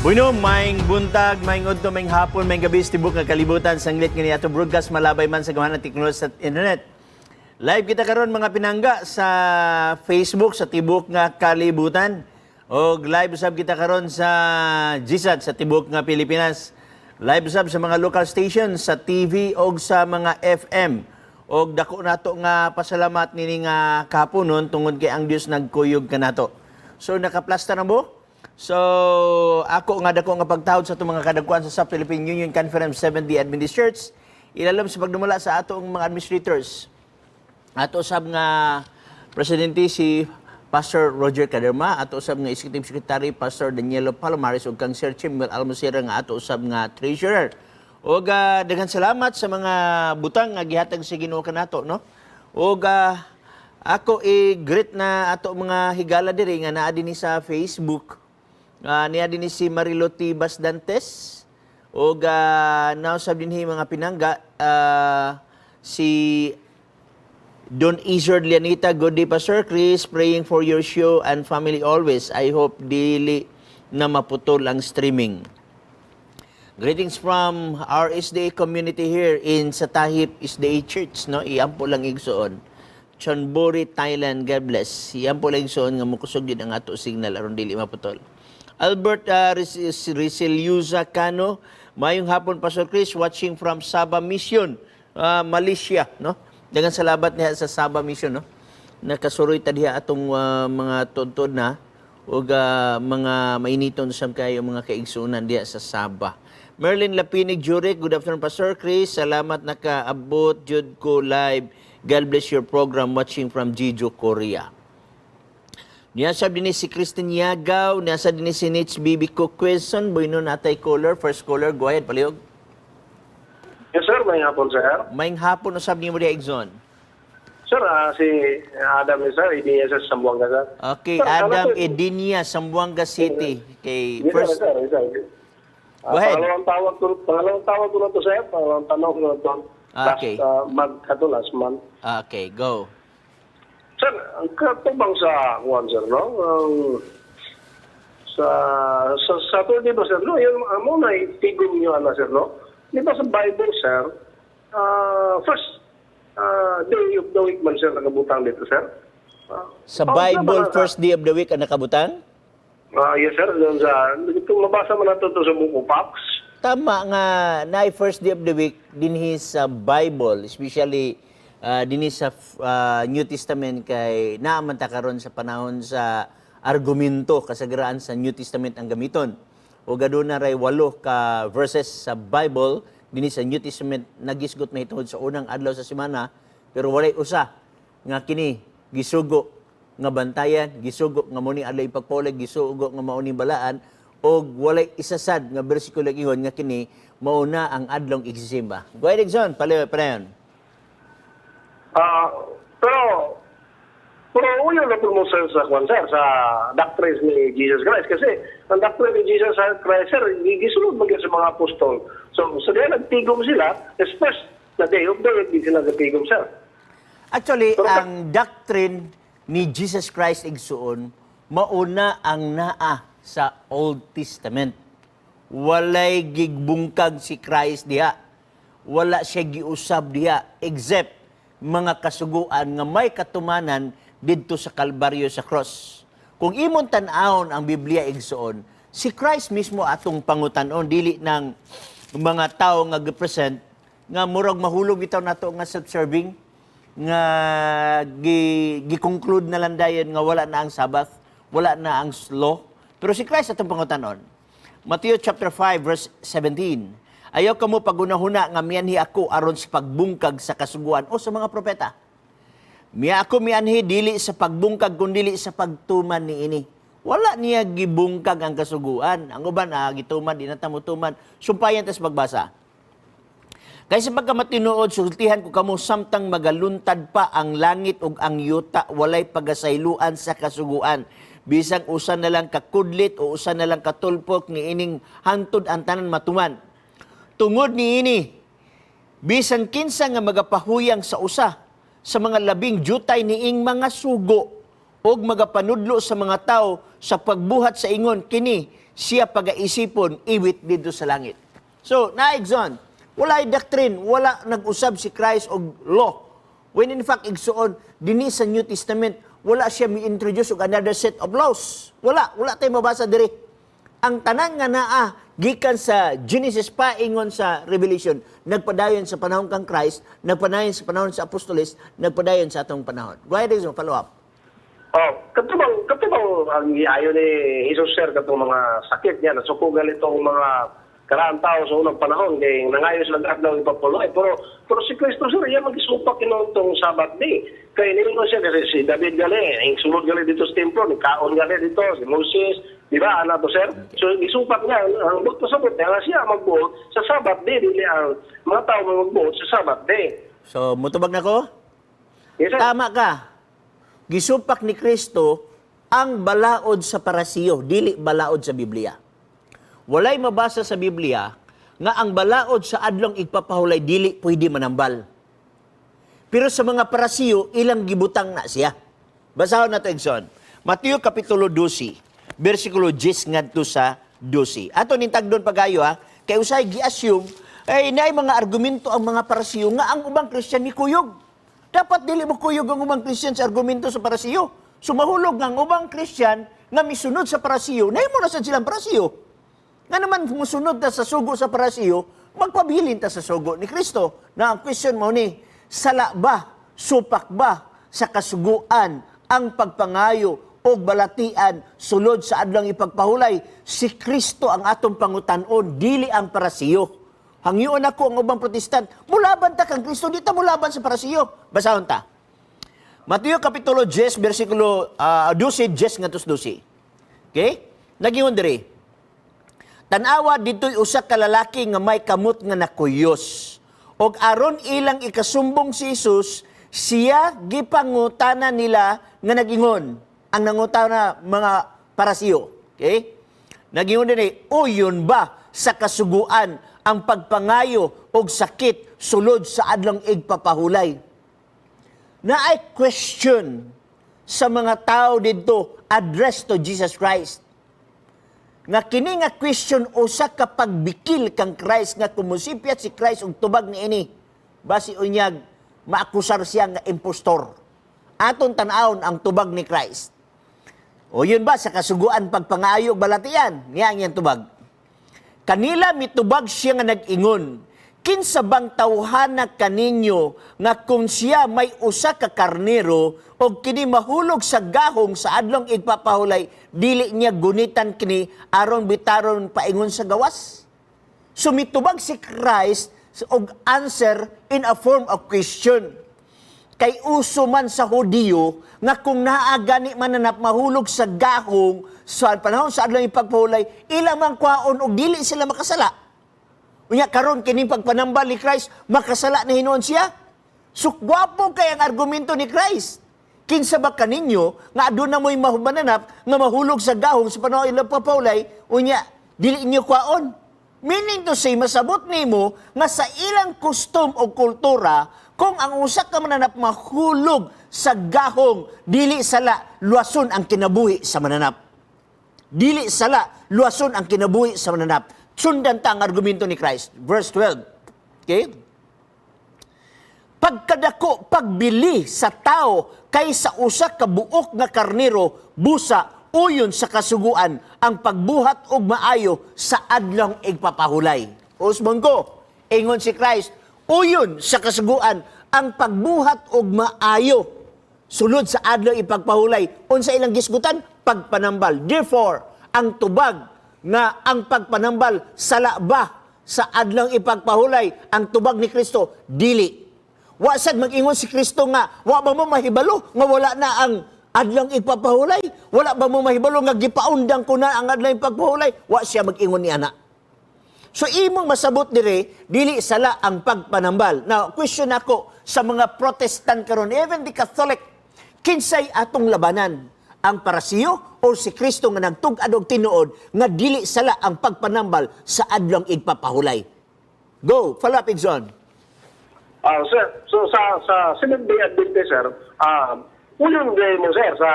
Bueno, maayong buntag, maayong udto, maayong hapon, maayong gabi sa tibok nga kalibutan. Sanglit nga niya broadcast malabay man sa gamhanan ng teknolohiya sa internet. Live kita karon, mga pinangga, sa Facebook sa tibok nga kalibutan. Og live usab kita karon sa GSAT sa tibok nga Pilipinas. Live usab sa mga local stations sa TV og sa mga FM. Og dako nato nga pasalamat nini nga kahaponon tungod kay ang Dios nagkuyog kanato. So nakaplasta na mo? So, ako nga dako nga pagtahod sa atong mga kadagkuan sa South Philippine Union Conference 70 Adventist Church, ilalom sa pagdumala sa atong mga administrators. Ato sab nga presidente si Pastor Roger Caderma, ato usab nga executive secretary Pastor Danielo Palomares ug kang Sir Chimuel Almocera nga ato usab nga treasurer. Ug daghan salamat sa mga butang nga gihatag sa Ginoo kanato, no? Ug ako i-greet na ato mga higala diri nga naa dinhi sa Facebook. Niya dinhi si Marilotti Basdantes ug naa usab dinhi, mga pinangga, si Don Izard Lianita. Good day, Pastor Chris. Praying for your show and family always. I hope dili na maputol ang streaming. Greetings from our SDA community here in Satahip SDA Church, no? Iampo lang, igsoon. Chonburi, Thailand. God bless. Iampo lang, igsoon, nga mukusog gyud ang ato signal aron dili maputol. Albert Rizeliuza Cano, maayong hapon, Pastor Chris, watching from Sabah Mission, Malaysia, no? Daghang salamat niya sa Sabah Mission, no? Nakasuroy ta diha atong mga tudtod na ug mga mainiton sam kayo mga kaigsunan diha sa Sabah. Merlin Lapinig Jurek, good afternoon, Pastor Chris. Salamat nakaabot jud ko live. God bless your program, watching from Jeju, Korea. Niya sab dinhi si Christine Yagaw, niya sa dinhi si Nitz Bibi Quezon, bueno, natay caller, first caller, go ahead, palihog. Yes, sir. Maayong hapon, sir. Maayong hapon usab nimo diha, igsoon. Sir, si Adam, sir, Edinia sa Zamboanga, sir. Okay, Sir, Adam Edinia, Edinia, Zamboanga City. Okay, Yes, first, sir, yes, sir. Go ahead. Pangalawang tawag ko na to, sir. Pangalawang tanong ko na to. Last month, kato, last month. Okay, go. Sir, ang katubang sa kuwan, sir, no? Ang, sa Saturday ba, sir, no? Yun, amo na itigom niyo, ano, sir, no? Di ba sa Bible, sir, first day of the week man, sir, nakabutang dito, sir? Sa tawag na Bible, ba first day of the week ang nakabutang? Ah, yes, sir. Doon sa, kung mabasa mo na ito sa Book of Acts. Tama nga naay first day of the week dinhi sa Bible, especially dinhi sa New Testament kay naa man ta karon sa panahon sa argumento, kasagaraan sa New Testament ang gamiton. Ug aduna ray walo ka verses sa Bible dinhi sa New Testament nagisgot mahitungod sa unang adlaw sa semana, pero walay usa nga kini gisugo nga bantayan, gisugo nga mao ni adlaw ipagpaulag, gisugo nga mao ni balaan, og walay isa sad nga bersikulo ingon nga kini mao na ang adlong igsisimba. Go ahead, igsoon, palayon. Ah, pero uyo na po mo, sir, sa kwan, sir, sa doctrines ni Jesus Christ. Kasi ang doctrine ni Jesus Christ, sir, gisunod man gyud sa mga apostol. So, sa kaya nagtigom sila, is first na day of the week, di sila nagtigom, sir. Actually, Pero ang doctrine ni Jesus Christ, igsuon, mauna ang naa sa Old Testament. Walay gigbungkag si Christ diha. Wala siya giusab diha except mga kasuguan nga may katumanan didto sa Kalbaryo, sa cross. Kung imong tan-awon ang Biblia, igsuon, si Christ mismo atong pangutanon, dili ng mga tao nga gi-present nga murag mahulog bitaw nato nga self-serving nga gi-conclude na lang dayon nga wala na ang Sabbath, wala na ang law. Pero si Christ atong pangutanon. Matthew chapter 5 verse 17. Ayaw kamo pagunahuna nga mianhi ako aron sa pagbungkag sa kasuguan o sa mga propeta. Miya ako mianhi dili sa pagbungkag kundili sa pagtuman niini. Wala niya gibungkag ang kasuguan. Ang uban gituman, di na ta motuman. Sumpayan tas pagbasa. Kay sa pagkamatinuod, sultihan ko kamo, samtang magaluntad pa ang langit ug ang yuta, walay pagasayloan sa kasuguan, bisag usa na lang kakudlit o usa na lang katulpok niining hangtod ang tanan matuman. Tungod niini, bisan kinsa nga magapahuyang sa usa sa mga labing jutay niing mga sugo og magapanudlo sa mga tao Sa pagbuhat sa ingon kini, siya pagaisipon iwit didto sa langit. So, naigsoon, wala doctrine, wala nag-usab si Christ og law. When in fact, igsuon, dinhi sa New Testament, wala siya mi-introduce og another set of laws. Wala, wala tayo mabasa diri. Ang tanan nga naa gikan sa Genesis paingon sa Revelation, nagpadayon sa panahon kang Christ, nagpadayon sa panahon sa apostoles, nagpadayon sa atong panahon. Go ahead, Igsoon, follow up. Oh, katubang ang giayo ni Jesus, sir, katong mga sakit niya, nasukugan itong mga karaan tao sa unang panahon kay nangayo sila adlaw ipapulay, pero si Kristo, sir, iya magisupak hinuon tong Sabbath day, kay niingon siya kasi si David gali ang sulod gali dito sa templo, ni kaon gali dito si Moses, di ba ana to, sir? So gisupak niya ang buot pasabot niya nga siya magbuot sa Sabbath day, dili ang mga tao magbuot sa Sabbath day. So, mutubag na ko? Yes, sir. Tama ka. Gisupak ni Kristo ang balaod sa Parasiyo, dili balaod sa Biblia. Walay mabasa sa Biblia nga ang balaod sa Adlong Igpapahulay dili pwede manambal. Pero sa mga Parasiyo, ilang gibutang na siya. Basahon na to, Igsoon. Mateo Kapitulo 12, versikulo 10 ngadto sa 12. Ato ning tagdon pagayo ha, kay usay gi-assume ay naay mga argumento ang mga Parasiyo nga ang ubang Kristiyan ni kuyog. Dapat dili mo kuyog ang ubang Kristiyan sa argumento sa Parasiyo. Sumahulog nga ang ubang Kristiyan nga misunod sa Parasiyo, nahimo na sad silang Parasiyo. Nga naman musunod ta sa sugo sa Parasiyo, magpabilin ta sa sugo ni Kristo. Na ang question mo ni, sala ba, supak ba sa kasuguan ang pagpangayo o balatian sulod sa Adlong Ipagpahulay? Si Kristo ang atong pangutanon, dili ang Parasiyo. Hangyoon ako ang ubang Protestant, mulaban ta kang Kristo, di ta mulaban sa Parasiyo. Basahon ta. Mateo Kapitulo 10, versikulo 12, 10 ngadto sa 12. Okay? Nagingon diri. "Tanawa, dito'y usa ka lalaki nga may kamot nga nakuyos. Og aron ilang ikasumbong si Jesus, siya gipangutana nila nga nagingon." Ang nangutana mga Parasiyo. Okay? Nagingon din eh, "Uyon ba sa kasuguan ang pagpangayo og sakit sulod sa Adlong Igpapahulay?" Naay question sa mga tao didto addressed to Jesus Christ. Nga kini nga question usa ka pagbikil kang Christ nga kumusipyat si Christ og tubag niini, basi unyag maakusar siya nga impostor. Aton tan-awon ang tubag ni Christ. "O yun ba sa kasuguan pagpangayo og balatian?" Niya ang iyang tubag. "Kanila mitubag siya nga nag-ingon, 'Kinsa bang tawhana kaninyo nga kung siya may usa ka karnero og kini mahulog sa gahong sa Adlong Igpapahulay, dili niya gunitan kini aron bitaron paingon sa gawas?'" Sumitubag si Christ og answer in a form of question. Kay uso man sa Hudiyo nga kung naa gani mananap mahulog sa gahong sa panahon sa Adlong Ipagpahulay, ila man kwaon og dili sila makasala. Unya karon kining pagpanambal ni Christ, makasala na hinuon siya. So gwapo kay ang argumento ni Christ. "Kinsa ba kaninyo nga aduna mo'y mananap nga mahulog sa gahong sa panahon ilang papahulay, unya dili inyo kwaon?" Meaning to say, masabot nimo nga sa ilang kustom o kultura, kung ang usa ka mananap mahulog sa gahong, dili sala, luwason ang kinabuhi sa mananap. Dili sala, luwason ang kinabuhi sa mananap. Sundan ta ang argumento ni Christ. Verse 12. Okay? "Pagkadako pagbili sa tao kaysa usa ka buok nga karnero, busa uyon sa kasuguan ang pagbuhat og maayo sa Adlong Igpapahulay." Usbon ko, ingon si Christ, uyon sa kasuguan ang pagbuhat og maayo sulod sa Adlaw Ipagpahulay. Unsa ilang gisgutan? Pagpanambal. Therefore, ang tubag nga ang pagpanambal sala ba sa Adlong Ipagpahulay, ang tubag ni Kristo, dili. Wa sad mag-ingon si Kristo nga, "Wa ba mo mahibalo nga wala na ang Adlong Igpapahulay? Wala ba mo mahibalo nga gipaundang ko na ang Adlong Ipagpahulay?" Wa siya mag-ingon ni ana. So imong masabot dire, dili sala ang pagpanambal. Now, question ako sa mga Protestant karon, even the Catholic, kinsay atong labanan? Ang Parasiyo o si Kristo nga nagtug-ad og tinuod nga dili sala ang pagpanambal sa Adlong Igpapahulay? Go, follow up, Igsoon. Ah, sir, so sa Seventh Day Adventist, sir, uyon gay mo, sir, sa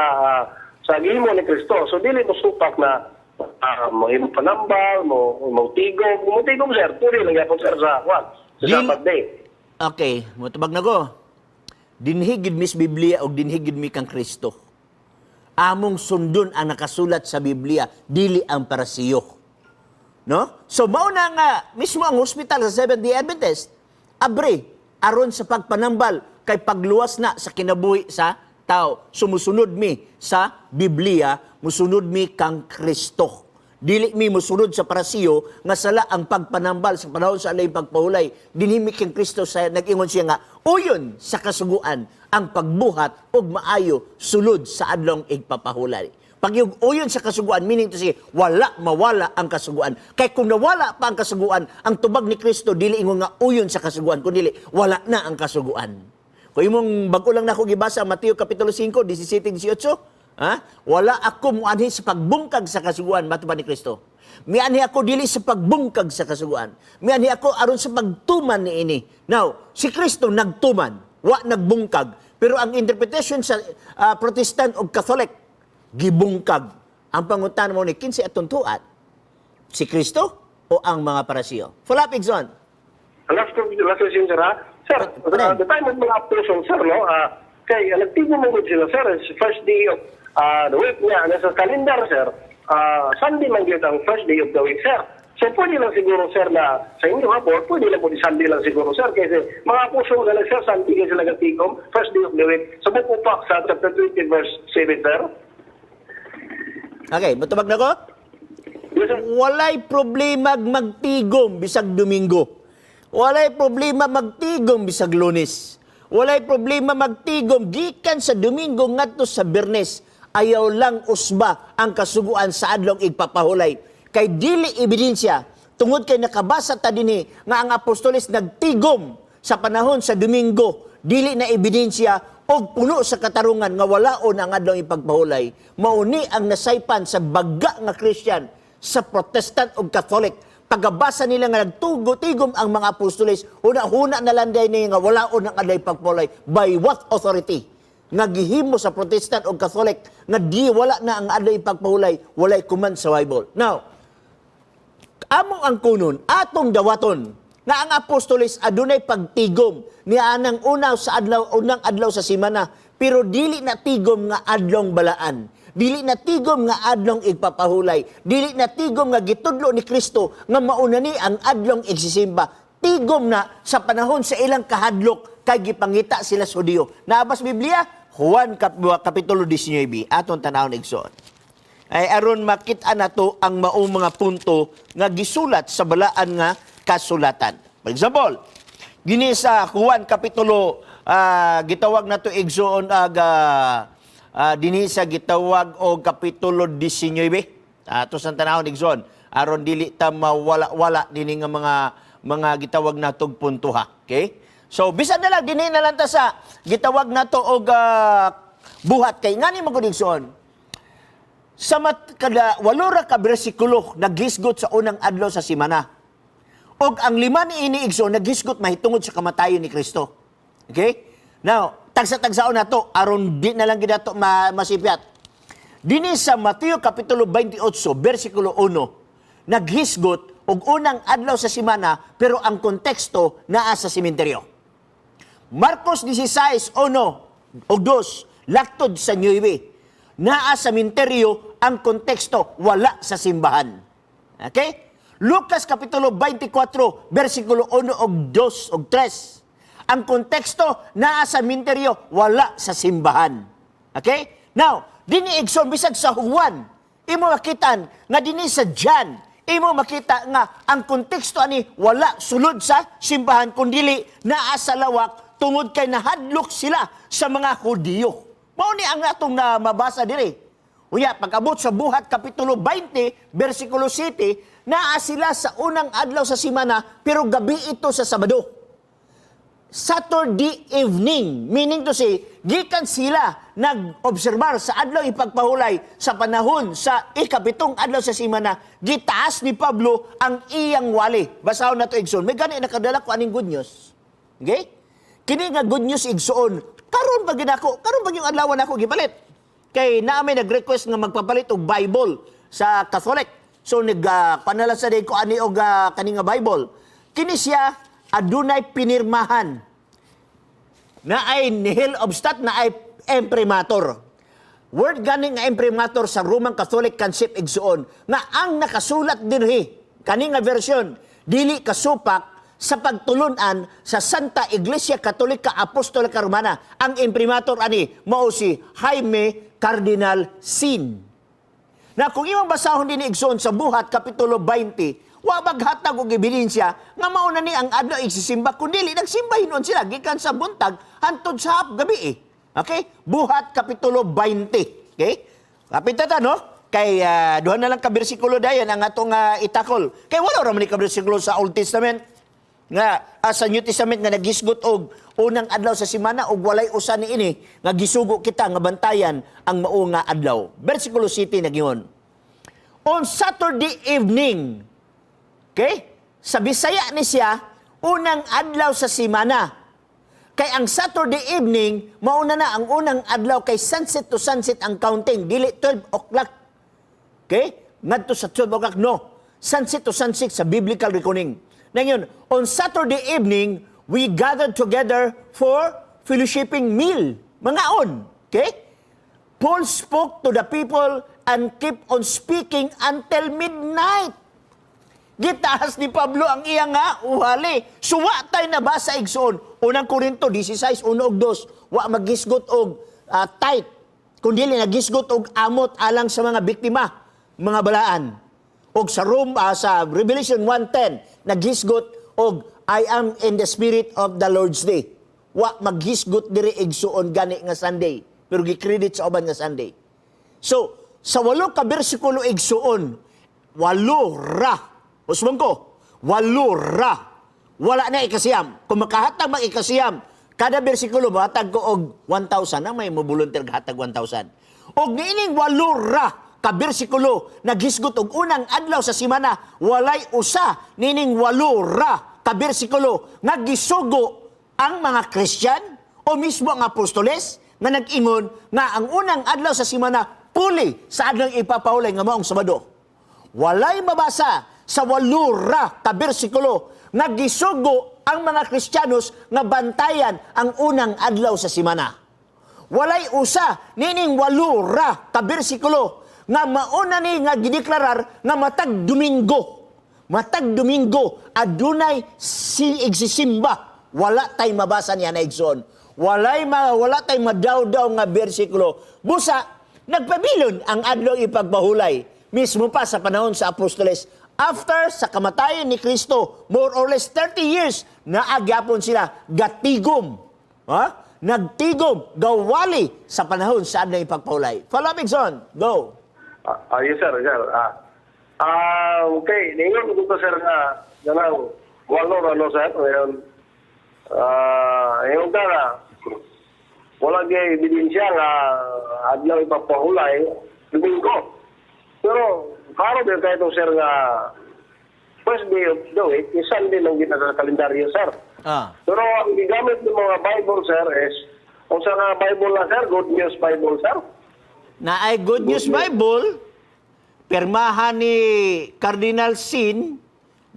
sa gihimo ni Kristo. So dili mo supak na mo panambal, mo mo tigom, mo tigom, sir, pwede lang gyapon, sir, sa kwan, sa Sabbath day. Okay, motubag na ko. Dinhi gid mi sa Biblia og dinhi gid mi kang Kristo. Among sundon ang nakasulat sa Biblia, dili ang parasiyo. No? So mao na nga mismo ang hospital sa Seventh-day Adventist abre aron sa pagpanambal kay pagluwas na sa kinabuhi sa tao. Sumusunod mi sa Biblia, musunod mi kang Kristo. Dili mi musunod sa parasiyo nga sala ang pagpanambal sa panahon sa alay pagpahulay. Dinhi mi kang Kristo sa nag-ingon siya nga uyon sa kasuguan ang pagbuhat og maayo sulod sa adlong igpapahulay. Pag yung uyon sa kasuguan, meaning to say, wala mawala ang kasuguan. Kay kung nawala pa ang kasuguan, ang tubag ni Kristo, dili ingon nga uyon sa kasuguan, kundi wala na ang kasuguan. Kung imong bago lang nako gibasa, Mateo Kapitulo 5, 17, 18, ha? Wala ako muanhi sa pagbungkag sa kasuguan, matubag ni Kristo. Mianhi ako dili sa pagbungkag sa kasuguan. Mianhi ako aron sa pagtuman niini. Now, si Kristo nagtuman, wa nagbungkag. Pero ang interpretation sa Protestant o Catholic, gibungkag. Ang pangutana mo ni kinsa atong tuat, si Kristo o ang mga parasiyo? Follow up, Igsoon. Last question, sir, ha? Sir, Pa- the time of mga apostles, sir, no? Kay, nagtigo mo gud sila, sir, is first day of the week niya. Nasa calendar, sir, Sunday man gyud ang first day of the week, sir. So, pwede lang siguro, sir, na sa inyo, ha, po, pwede lang po Sunday lang siguro, sir. Kasi mga apostol na lang, sir, Sunday kasi sila nagtigom, first day of the week. Sa Book of Acts, sa chapter 20, verse 7, sir. Okay, matubag na ko? Yes, sir. Walay problema magtigom bisag Domingo. Walay problema magtigom bisag Lunes. Walay problema magtigom gikan sa Domingo ngadto sa Biyernes. Ayaw lang usba ang kasuguan sa adlong igpapahulay. Kay dili ebidensya tungod kay nakabasa ta dinhi nga ang apostoles nagtigom sa panahon sa Domingo, dili na ebidensya og puno sa katarungan nga walaon ang adlong ipagpahulay. Mauni ang nasaypan sa bagga nga Christian sa Protestant o Catholic. Pagabasa nila nga nagtugo tigom ang mga apostoles, huna-huna na lang day nga walaon ang adlay pagpahulay. By what authority? Nga gihimo sa Protestant o Catholic nga di wala na ang adlay pagpahulay, walay kuman sa Bible. Now, amo ang kunon, atong dawaton, nga ang apostoles adunay pagtigom ni anang una sa adlaw, unang adlaw sa simana, pero dili na tigom nga adlong balaan, dili na tigom nga adlong igpapahulay, dili na tigom nga gitudlo ni Kristo nga mauna ni ang adlong igsisimba. Tigom na sa panahon sa ilang kahadlok kay gipangita sila sa Hudiyo. Naabas Biblia Juan Kapitulo 19, atong tanawon, igsoon, ay aron makita nato ang maong mga punto nga gisulat sa balaan nga kasulatan. For example, gini sa Juan Kapitulo gitawag nato, igsoon, aga dinhi sa gitawag og Kapitulo 19. Ato sa tanawon, igsoon, aron dili ta mawala-wala dinhi nga mga gitawag natog punto, ha. Okay? So bisan na lang dinhi na lang ta sa gitawag nato og buhat kay ngani man gud, igsoon, sa mat kada 8 ra ka bersikulo naghisgot sa unang adlaw sa simana. Og ang lima ni ini, igsoon, naghisgot mahitungod sa kamatayon ni Kristo. Okay? Now, tagsa-tagsaon nato aron di na lang gid nato masipyat. Dinhi sa Mateo Kapitulo 28 bersikulo 1, naghisgot og unang adlaw sa simana, pero ang konteksto naa sa sementeryo. Marcos 16, 1 o 2, laktod sa 9. Naa sa minteryo ang konteksto, wala sa simbahan. Okay? Lucas Kapitulo 24, versikulo 1 og 2 og 3. Ang konteksto naa sa minteryo, wala sa simbahan. Okay? Now, dinhi, igsoon, bisag sa Juan, imo makitan nga dinhi sa John, imo makita nga ang konteksto ani wala sulod sa simbahan kundili naa sa lawak tungod kay nahadlok sila sa mga Hudiyo. Mao ni ang atong na mabasa diri. Unya, pag-abot sa Buhat Kapitulo 20, versikulo 7, naa sila sa unang adlaw sa simana pero gabi ito sa Sabado. Saturday evening. Meaning to say, gikan sila nag-obserbar sa adlaw ipagpahulay sa panahon sa 7 adlaw sa simana, gitaas ni Pablo ang iyang wali. Basahon na to, igsoon. May gani nakadala ko aning good news. Okay? Kini nga good news, igsoon, karon ba ginako? Karon ba yung adlaw nako gipalit? Kay naa may nag-request nga magpapalit og Bible sa Catholic. So nag panala sa ko ani og kani nga Bible. Kini siya adunay pinirmahan na ay nihil obstat, na ay imprimatur. Word gani nga imprimatur sa Roman Catholic concept, igsuon, nga ang nakasulat dinhi kani nga version dili kasupak sa pagtulunan sa Santa Iglesia Katolika Apostolika Romana. Ang imprimatur ani mao si Jaime Cardinal Sin. Na kung imong basahon din, igsoon, sa Buhat Kapitulo 20, wa maghatag og ebidensya nga mao na ni ang adlaw igsisimba, kundi nagsimba hinuon sila gikan sa buntag hantod sa gabi eh. Okay? Buhat Kapitulo 20. Okay? Kapit ta, no? Kay duha na lang ka bersikulo dayon ang atong itakol. Kay wala ra man ni ka bersikulo sa Old Testament nga sa New Testament nga naghisgot og unang adlaw sa semana, og walay usa niini nga gisugo kita nga bantayan ang mao nga adlaw. Versikulo 7 nagingon. On Saturday evening, okay? Sa Bisaya ni siya, unang adlaw sa semana. Kay ang Saturday evening, mauna na ang unang adlaw kay sunset to sunset ang counting, dili 12 o'clock. Okay? Ngadto sa 12 o'clock, no. Sunset to sunset sa biblical reckoning. Ngayon, on Saturday evening, we gathered together for fellowshipping meal. Mangaon. Okay? Paul spoke to the people and kept on speaking until midnight. Gitaas ni Pablo ang iya nga uhali. So wa tay nabasa, igsoon. Unang Korinto 16, 1 ug 2, wa magisgot og tithe. Kundi nagisgot og amot alang sa mga biktima, mga balaan. Og sa Rome, sa Revelation 1:10, naghisgot og "I am in the spirit of the Lord's day." Wa maghisgot diri, igsuon, gani nga Sunday, pero gi-credit sa uban nga Sunday. So, sa walo ka bersikulo, igsuon, walo ra. Usbong ko, walo ra. Wala na ikasiyam. Kung makahatag mag ikasiyam, kada bersikulo mohatag ko og 1,000 na may mo volunteer hatag 1,000. Og niining walo ra ka bersikulo naghisgot og unang adlaw sa semana, walay usa nining walo ra ka bersikulo nga gisugo ang mga Christian o mismo ang apostoles nga nag-ingon nga ang unang adlaw sa semana puli sa adlaw ipapahulay nga maong Sabado. Walay mabasa sa walo ra ka bersikulo nga gisugo ang mga Kristiyanos nga bantayan ang unang adlaw sa semana. Walay usa nining walo ra ka bersikulo nga mauna ni nga gideklarar nga matag Domingo. Matag Domingo adunay si igsisimba. Wala tay mabasa niya na, igsoon. Wala tay madawdaw nga bersikulo. Busa nagpabilin ang adlaw ipagpahulay mismo pa sa panahon sa apostoles. After sa kamatayan ni Kristo, more or less 30 years, naagyapon sila gatigom. Ha? Nagtigom, gawali sa panahon sa adlaw ipagpahulay. Follow up, igsoon. Go. Yes, sir, sir. Okay, ningon ko to, sir, nga ganang walo ra, no, sir. Ngayon, ingon ka na wala gyud ebidensya nga adlaw ipagpahulay Domingo. Pero klaro din kayo, sir, nga first day of the week is Sunday lang gina sa kalendaryo, sir. Pero ang gigamit ng mga Bible, sir, is unsa nga Bible na, sir? Good News Bible, sir. Na ay Good News Bible, pirmahan ni Cardinal Sin,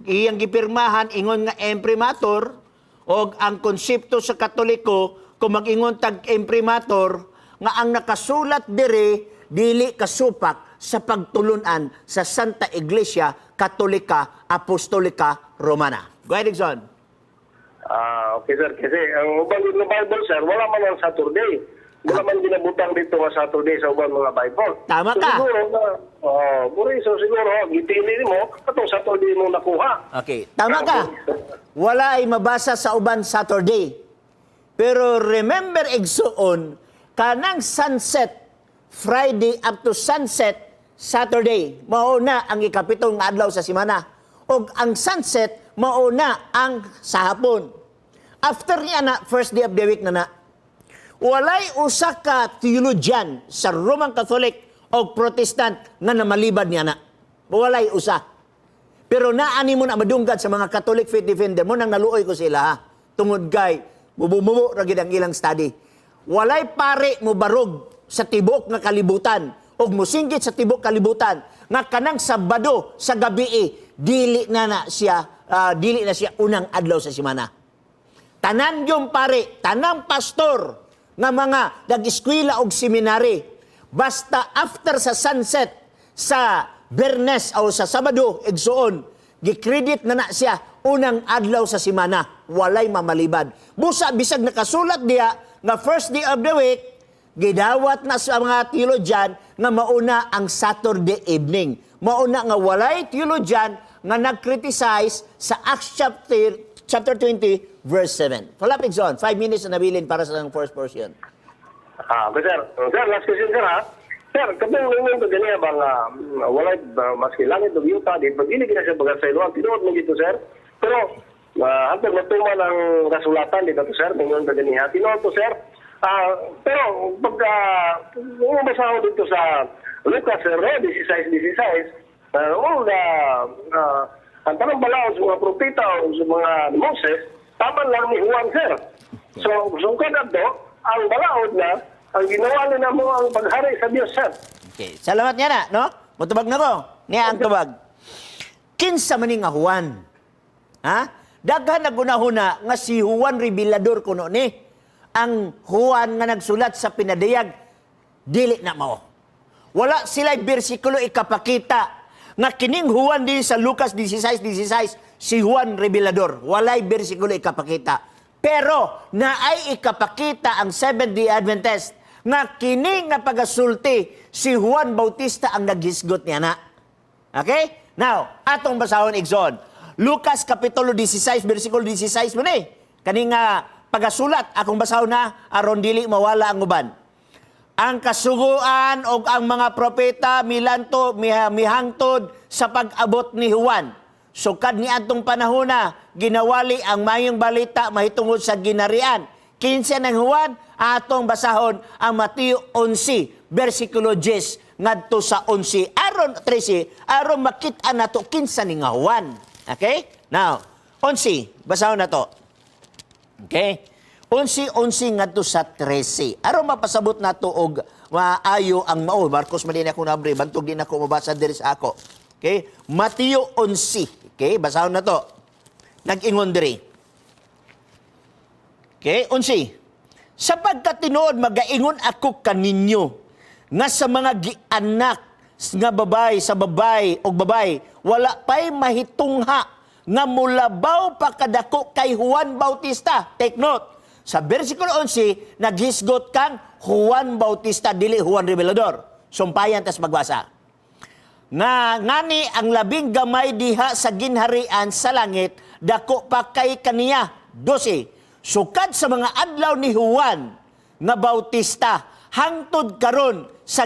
iyang gipirmahan ingon nga imprimatur, og ang konsepto sa Katoliko kung mag-ingon tag imprimatur nga ang nakasulat diri dili kasupak sa pagtulunan sa Santa Iglesia Katolika Apostolika Romana. Go ahead, Dixon. Okay, sir, kasi ang uban ng Bible, sir, wala man ang Saturday. Wala man ginabutang dito nga Saturday sa uban mga Bible. Tama So, ka. siguro na, oh, so siguro, gipili mo, katong Saturday mo nakuha. Okay, tama ka. Wala ay mabasa sa uban Saturday. Pero remember, igsuon, kanang sunset Friday up to sunset Saturday, mao na ang ikapitong adlaw sa semana. Og ang sunset mao na ang sa hapon. After niya na, first day of the week na na. Walay usa ka theologian sa Roman Catholic o Protestant nga namalibad niya na. Walay usa. Pero naani mo na madunggan sa mga Catholic faith defender mo nang naluoy ko sila ha. Tungod kay mubumubo ra gid ang ilang study. Walay pare mo barog. sa tibok nga kalibutan og musinggit sa tibok kalibutan nga kanang Sabado sa gabi dili na na siya dili na siya unang adlaw sa semana. Tanan yung pare, tanang pastor nga mga nag-eskwela og seminary, basta after sa sunset sa Bernes o sa Sabado, igsuon, gikredit na na siya unang adlaw sa semana, walay mamalibad. Busa bisag nakasulat diya nga first day of the week, gidawat na sa mga theologian nga mauna ang Saturday evening. Mauna nga walay theologian nga nag-criticize sa Acts chapter 20 verse 7. Falapig zone, 5 minutes na nabilin para sa first portion. Ah, okay, sir. Sir, last question, sir, ha? Sir, katong ingon ko ganiya bang walay maski langit ug yuta, di pag dili gina siya baga sa iluwan, tinuod mo dito, sir. Pero hantod matuman ang kasulatan dito, sir, ingon ko ganiya. Tinuod to, sir. Pero pag uh, ko dito sa Lucas, sir, no, 16:16, all the ang tanang balaod sa mga propeta o sa mga Moses, tama lang ni Juan, sir. So kada to, ang balaod na, ang ginawa nila mo ang paghari sa Diyos, sir. Okay. Salamat niya na, no? Mutubag na ko. Niya ang tubag. Kinsa man ni nga Juan? Ha? Daghan nagunahuna nga si Juan Revelador kuno ni. Ang Juan nga nagsulat sa pinadayag, dili na mao. Wala sila bersikulo ikapakita nga kining Juan din sa Lucas 16:16 si Juan Revelador. Walay bersikulo ikapakita. Pero naay ikapakita ang Seventh-day Adventist nga kini nga pagasulti si Juan Bautista ang naghisgot niya na. Okay? Now, atong basahon, igsoon. Lucas kapitulo 16 bersikulo 16 mo ni. Kani nga pagasulat akong basahon na aron dili mawala ang uban. Ang kasuguan og ang mga propeta milanto mihangtod sa pag-abot ni Juan. Sukad ni atong panahona, ginawali ang mayong balita mahitungod sa ginarian. Kinsa ng Juan, atong basahon ang Mateo 11, versikulo 10 ngadto sa 11 aron 13 aron makit-an nato kinsa ni nga Juan. Okay? Now, 11, basahon nato. Okay? 11:11 ngadto sa 13. Aron mapasabot nato og maayo ang mao. Marcos man din ako nabre, bantog din ako mabasa diri sa ako. Okay? Mateo 11. Okay, basahon na to. Nag-ingon diri. Okay, 11. Sapagkat tinuod magaingon ako kaninyo nga sa mga gianak nga babay sa babay og babay wala pay mahitungha nga mulabaw pa kadako kay Juan Bautista. Take note. Sa versikulo 11, naghisgot kang Juan Bautista, dili Juan Revelador. Sumpayan tas magbasa. Nga ngani ang labing gamay diha sa ginharian sa langit dako pa kay kaniya. 12. Sukad sa mga adlaw ni Juan nga Bautista hangtod karon sa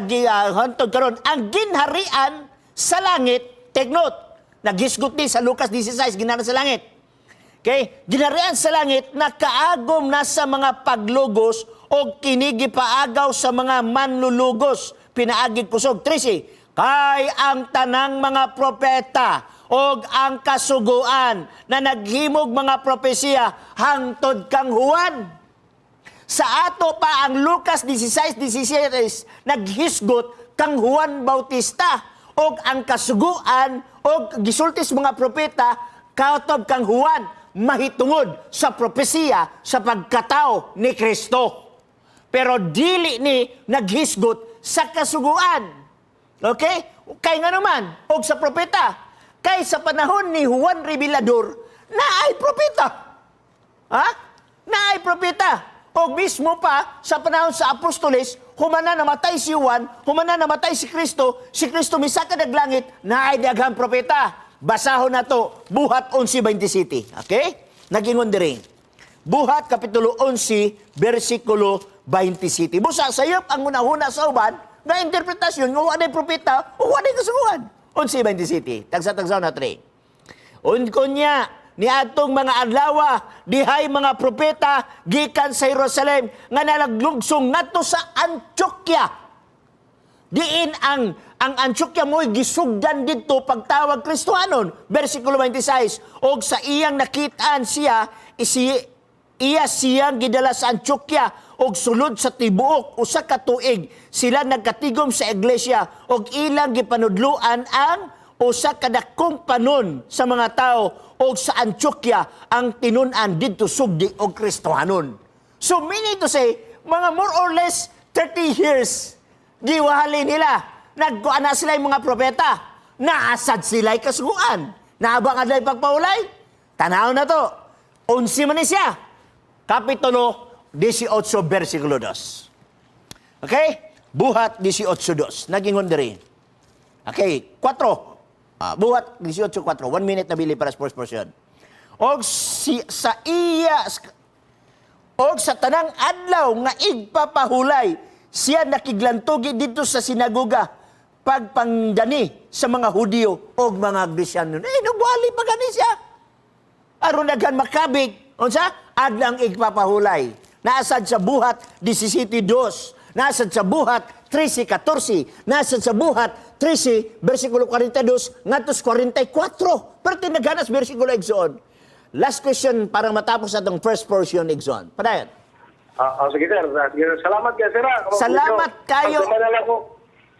hangtod karon ang ginharian sa langit. Take note, naghisgot ni sa Lucas 16 ginharian sa langit. Okay? Ginharian sa langit nakaagom na sa mga paglugos o kini gipaagaw sa mga manlulugos pinaagig kusog. 13. Kay ang tanang mga propeta og ang kasuguan na naghimog mga propesiya hangtod kang Juan. Sa ato pa ang Lucas 16:16 naghisgot kang Juan Bautista og ang kasuguan og gisulti sa mga propeta kautob kang Juan mahitungod sa propesiya sa pagkatao ni Kristo. Pero dili ni naghisgot sa kasuguan. Okay? Kay nga naman, og sa propeta. Kay sa panahon ni Juan Revelador, naay propeta. Ha? Naay propeta. O mismo pa, sa panahon sa apostoles, humana namatay si Juan, humana namatay si Kristo misaka naglangit, naay daghang propeta. Basahon na to, Buhat 11:27. Okay? Nagingon diri. Buhat Kapitulo 11, versikulo 27. Busa, sayop ang unahuna sa uban, nga interpretasyon, nga wa propeta, o wa kasuguan. 11:27. Tagsa-tagsa na 3. Unkunya, ni atong mga adlawa, dihay mga propeta, gikan sa Jerusalem, nga nalaglugsong ngadto sa Antioquia. Diin ang Antioquia mo'y gisugdan didto pagtawag Kristohanon. Versikulo 26, og sa iyang nakitaan siya, iya siyang gidala sa Antioquia, Og sulod sa tibuok usa ka tuig sila nagkatigom sa iglesia og ilang gipanudluan ang usa ka dakong panon sa mga tao, og sa Antioquia ang tinun-an didto sugdi og Kristohanon. So meaning to say, mga more or less 30 years giwahali nila. Nagkuan na sila yung mga propeta. Naasad sila'y kasuguan. Naabang adlay pagpaulay. Tanaw na to. Unsi man ni siya. Kapitulo 18, versikulo 2. Okay? Buhat 18:2. Nagingon diri. Okay, 4. Buhat 18:4. 1 minute na bili para sa first portion. Og si, sa iya og sa tanang adlaw nga igpapahulay siya nakiglantugi dito sa sinagoga pagpangdani sa mga Hudiyo og mga Krisyano. Eh, nagwali pa gani siya. Aron daghan makabig. Unsa? Adlang igpapahulay. Naasad sa Buhat 17:2. Naasad sa Buhat 13:14. Naasad sa Buhat 13 versikulo 42 ngadto 44. Pero tinaghanas versikulo, igsoon. Last question para matapos atong first portion, igsoon. Padayon. Sige sir. Sige, sir. Salamat kayo sir. Salamat kayo.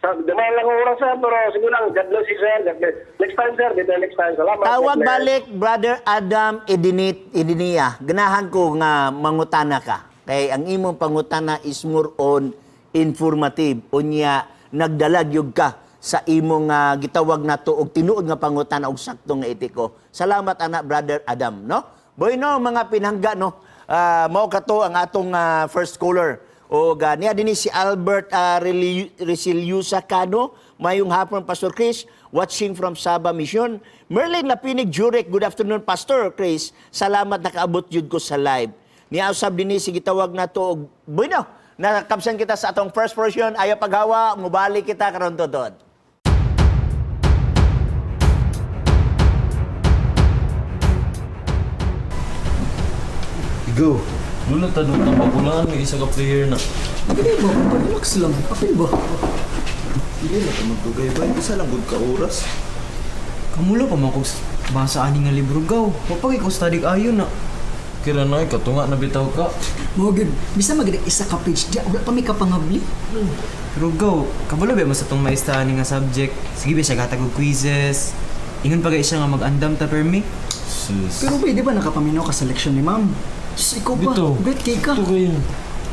Dumaan lang ako oras sir, pero sige lang. God bless you sir. God bless. Next time sir, dito next time. Salamat. Tawag God bless. balik, Brother Adam Edinit Edinia. Ganahan ko nga mangutana ka. Kay ang imong pangutana is more on informative. Unya nagdalag yug ka sa imong gitawag nato og tinuod nga pangutana og sakto nga etiko. Salamat ana, Brother Adam, no? Boy no, mga pinangga, no. Mao kato ang atong first caller. O niya dinhi si Albert Resiliusa Cano. Mayong hapon, Pastor Chris, watching from Saba Mission. Merlin Lapinig Jurek, good afternoon, Pastor Chris. Salamat nakaabot jud ko sa live. Niya usab dinhi si gitawag nato og bueno, nakabsan kita sa atong first portion. Ayaw paghawa, mubalik kita karon totod. Go. Lula ta doon ang bakulaan ng isa ka player na. Hindi ba? Relax lang. Apil ba? Hindi na ka magdugay ba? Isa lang gud ka oras. Kamulo pa man kog basa ani nga libro gaw. Wapagay ko study ayo na. Kira na katunga na bitaw ka. Mo gyud. Bisa magid isa ka page diya. Wala pa may kapangabli. Pero gaw, kabalo ba mo sa tong maestra ani nga subject? Sige ba siya gatag og quizzes. Ingon pa kay siya nga mag-andam ta permi. Sus. Pero ba, di ba nakapaminaw ka sa leksyon ni ma'am? Sus, ikaw pa. Bitaw. Bet kay ka. Ito kayo.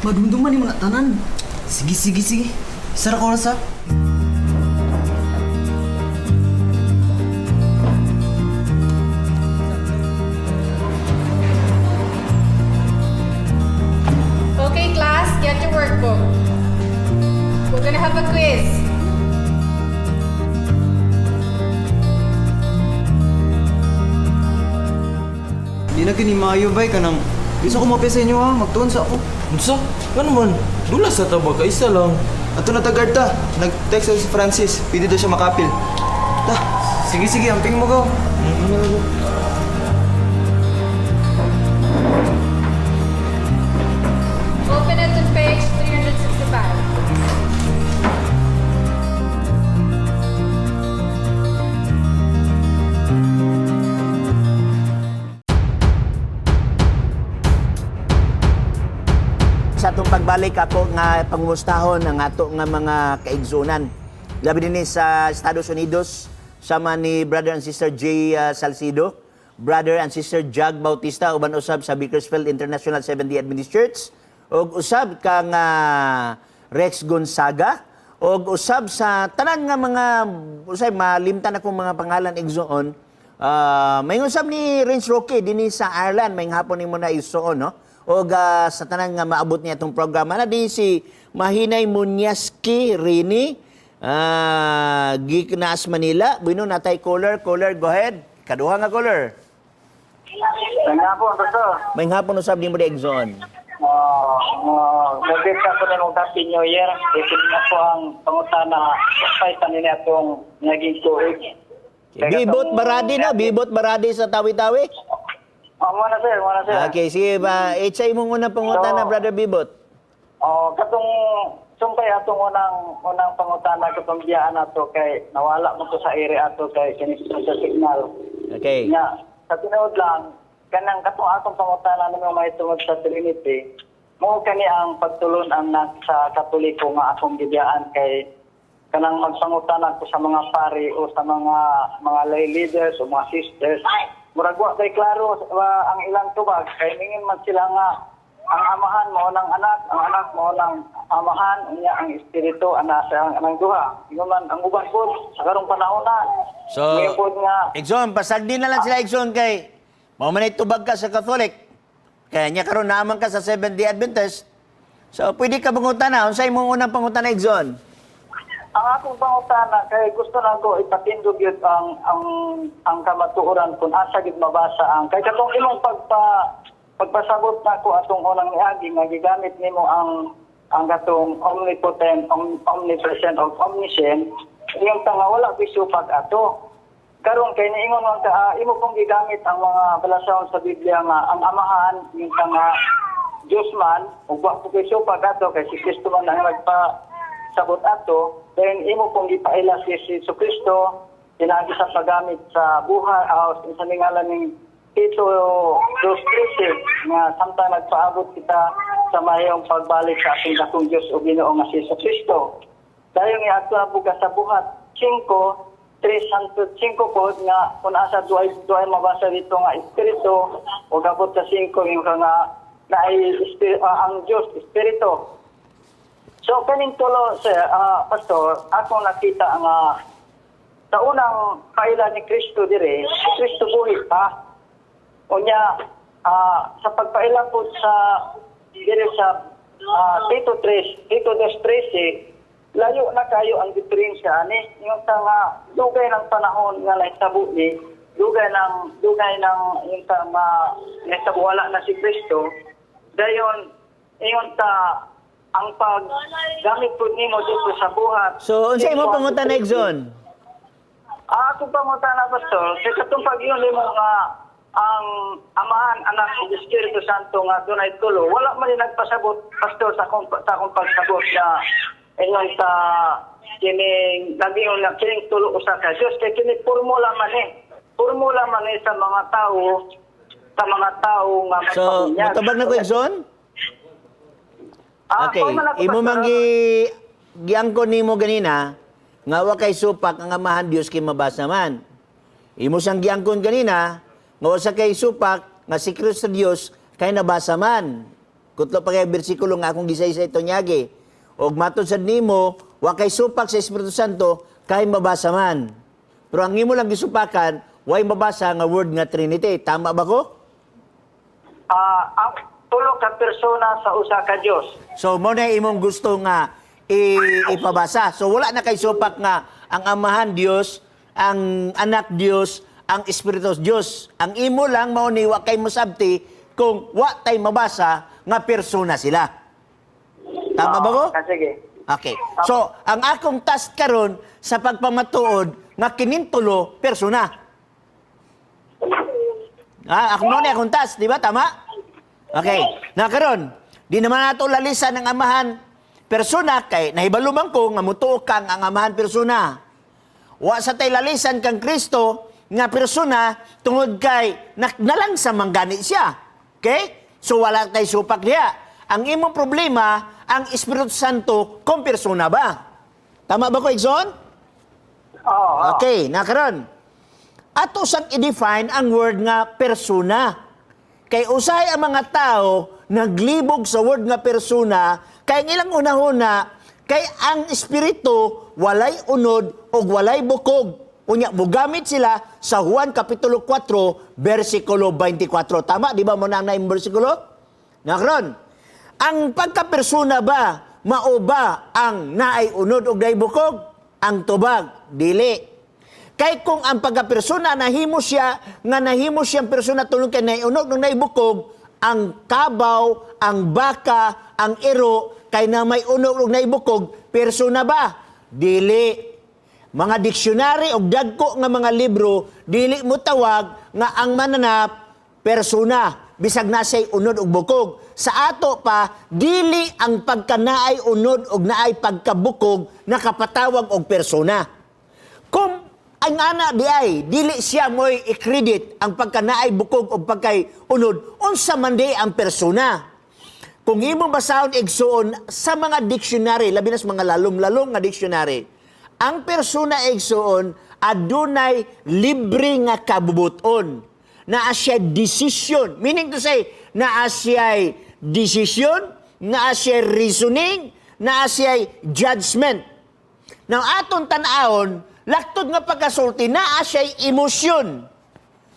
Madumduman ni mo na tanan. Sige, sige, sige. Isa ra ka oras ha. Okay, class, get your workbook. We're gonna have a quiz. Di na kini maayo bay kanang Bisa ko mapia sa inyo ha, magtuon sa ako. Unsa? Ngano man? Dula sa taba ka isa lang. Ato na tagad ta. Nag-text si Francis. Pwede daw siya makapil. Ta. Sige, sige, amping mo gaw. Open it to page 365. Sa atong pagbalik, ako nga pangumustahon ang ato nga mga kaigsunan. Labi dinhi sa Estados Unidos sama ni Brother and Sister Jay Salcido, Brother and Sister Jag Bautista uban usab sa Bakersfield International Seventh-day Adventist Church, ug usab kang Rex Gonzaga, ug usab sa tanan nga mga usay malimtan akong mga pangalan, igsoon. May usab ni Renz Roque dinhi sa Ireland, may hapon nimo na igsoon, no? Og sa tanan nga maabot niya itong programa na din si Mahinay Munyaski Rini Geek Naas Manila. Bueno, natay caller. Caller, go ahead. Kaduha nga caller. Nga po, Pastor. May hapon usab nimo di, igsoon. Gabi ka po na nung Happy New Year. Ito na po ang pangutana. Umpay tanong niya itong naging tuig. Bibot Baradi, no? Bibot Baradi sa Tawi-Tawi. Oh, muna sir, muna sir. Okay, sige ba. Itsa imong unang pangutana, So, Brother Bibot. Oh, katong sumpay atong unang pangutana katong biyaan ato kay nawala mo to sa area ato kay kini sa signal. Okay. Nga, sa tinuod lang, kanang katong atong pangutana nimo may tungod sa Trinity, Mao kani ang pagtulon-an na sa Katoliko nga akong gibiyaan kay kanang magpangutan ako sa mga pari o sa mga lay leaders o mga sisters. Murag wa kay klaro ang ilang tubag kay mingin man sila nga ang amahan mao ng anak, ang anak mao ng amahan, unya ang espiritu ana sa ang anang duha. Ingon man ang uban pod sa karong panahon na. So, Ngayon pod nga Exxon, pasagdi na lang sila, Exxon, kay mao man ay tubag ka sa Catholic. Kaya niya karon naaman ka sa Seventh-day Adventist. So, pwede ka pangutana. Unsa imong unang pangutana, Exxon? Ang akong pangutana kay gusto na ko ipatindog yun ang kamatuoran kung asa gid mabasa ang kay katong imong pagpasabot nako atong unang niagi nga gigamit nimo ang katong omnipotent, omnipresent o omniscient, iyong tanga wala ko'y supak ato. Karon kay niingon man ka imo pong gigamit ang mga balasahon sa Biblia nga ang amahan yung tanga Diyos man ug wa po ko'y supak ato kay si Kristo man ang nagpa sabot ato, then imo pong gipaila si Jesu Kristo pinaagi sa paggamit sa buhay sa ngalan ning Tito 2:13 nga samtang nagpaabot kita sa mayong pagbalik sa ating dakong Dios o Ginoo nga si Jesu Kristo. Dayon nga ato na buka sa buhat 5:3 hangtod 5 pod nga kung asa duay duay mabasa dito nga espiritu o gabot sa 5 yung ka nga naay ang Dios espiritu. So kaning tulo sir, pastor, akong nakita nga sa unang paila ni Kristo dire, si Kristo buhi pa. Unya sa pagpaila po sa dire sa Tito 3, Tito 2:13, layo na kayo ang diferensya ani yung ta nga dugay ng panahon nga nahitabo ni dugay ng yung ta nga nahitabo wala na si Kristo, dayon ingon ta ang pag gamit po nimo dito sa buhat. So, unsa imong pangutana, Exxon? Ako pangutana, pastor, sa katong pag-iyon nimo nga ang Amahan, Anak, ug Espiritu Santo nga dunay tulo, wala man ni nagpasabot, pastor, sa akong pagsabot na ingon sa kining nagingon na kining tulo usa ka Dios kay kini formula man eh. Formula man eh sa mga tao nga So, magpaunyag. mutabag na ko, Exxon? Okay, Ako man ako, imo pastor. man giangkon nimo ganina nga wa kay supak ang Amahan Dios kay mabasa man. Imo sang giangkon ganina nga wa sa kay supak nga si Kristo Dios kay nabasa man. Kutlo pa kay bersikulo nga akong gisaysay tonyagi. Og matod sad nimo wa kay supak sa Espiritu Santo kay mabasa man. Pero ang imo lang gisupakan way mabasa nga word nga Trinity. Tama ba ko? Ang tulo ka persona sa usa ka Dios. So mo na imong gusto nga ipabasa. So wala na kay supak nga ang Amahan Dios, ang Anak Dios, ang Espiritu Dios. Ang imo lang mao ni wa kay mosabti kung wa tay mabasa nga persona sila. Tama ba ko? Sige. Okay. So, ang akong task karon sa pagpamatuod nga kinintulo persona. Ako mo na akong task, di ba? Tama? Okay. Na karon, di naman nato lalisan ang amahan persona kay nahibalo man ko nga mutuo kang ang amahan persona. Wa sa tay lalisan kang Kristo nga persona tungod kay nalang sa manggani siya. Okay? So wala tay supak niya. Ang imong problema, ang Espiritu Santo kung persona ba? Tama ba ko, Exxon? Oo. Okay, nakaron. Ato sang i-define ang word nga persona. Kay usay ang mga tao naglibog sa word nga persona kay ang ilang unahuna kay ang espiritu walay unod og walay bukog. Unya mugamit sila sa Juan kapitulo 4 bersikulo 24. Tama di ba mo na ang naim bersikulo? Nakaron. Ang pagkapersona ba mao ba ang naay unod og naay bukog? Ang tubag dili. Kay kung ang pagkapersona nahimo siya nga nahimo siyang persona tulong kay naiunog nung naibukog, ang kabaw, ang baka, ang iro kay na may unog ug naibukog, persona ba? Dili. Mga dictionary og dagko nga mga libro dili mo tawag nga ang mananap persona bisag nasay unod ug bukog. Sa ato pa dili ang pagkanaay unod ug naay pagkabukog nakapatawag og persona. Kung ang ana di ay dili siya mo'y i-credit ang pagkanaay bukog o pagkay unod, unsa man di ang persona. Kung imong basahon, igsuon, sa mga dictionary, labi na sa mga lalom-lalom nga dictionary, ang persona, igsuon, adunay libre nga kabubuton. Naa siya decision. Meaning to say, naa siya decision, naa siya reasoning, naa siya judgment. Now, aton tan-awon, laktod nga pagkasulti, naa siya emosyon.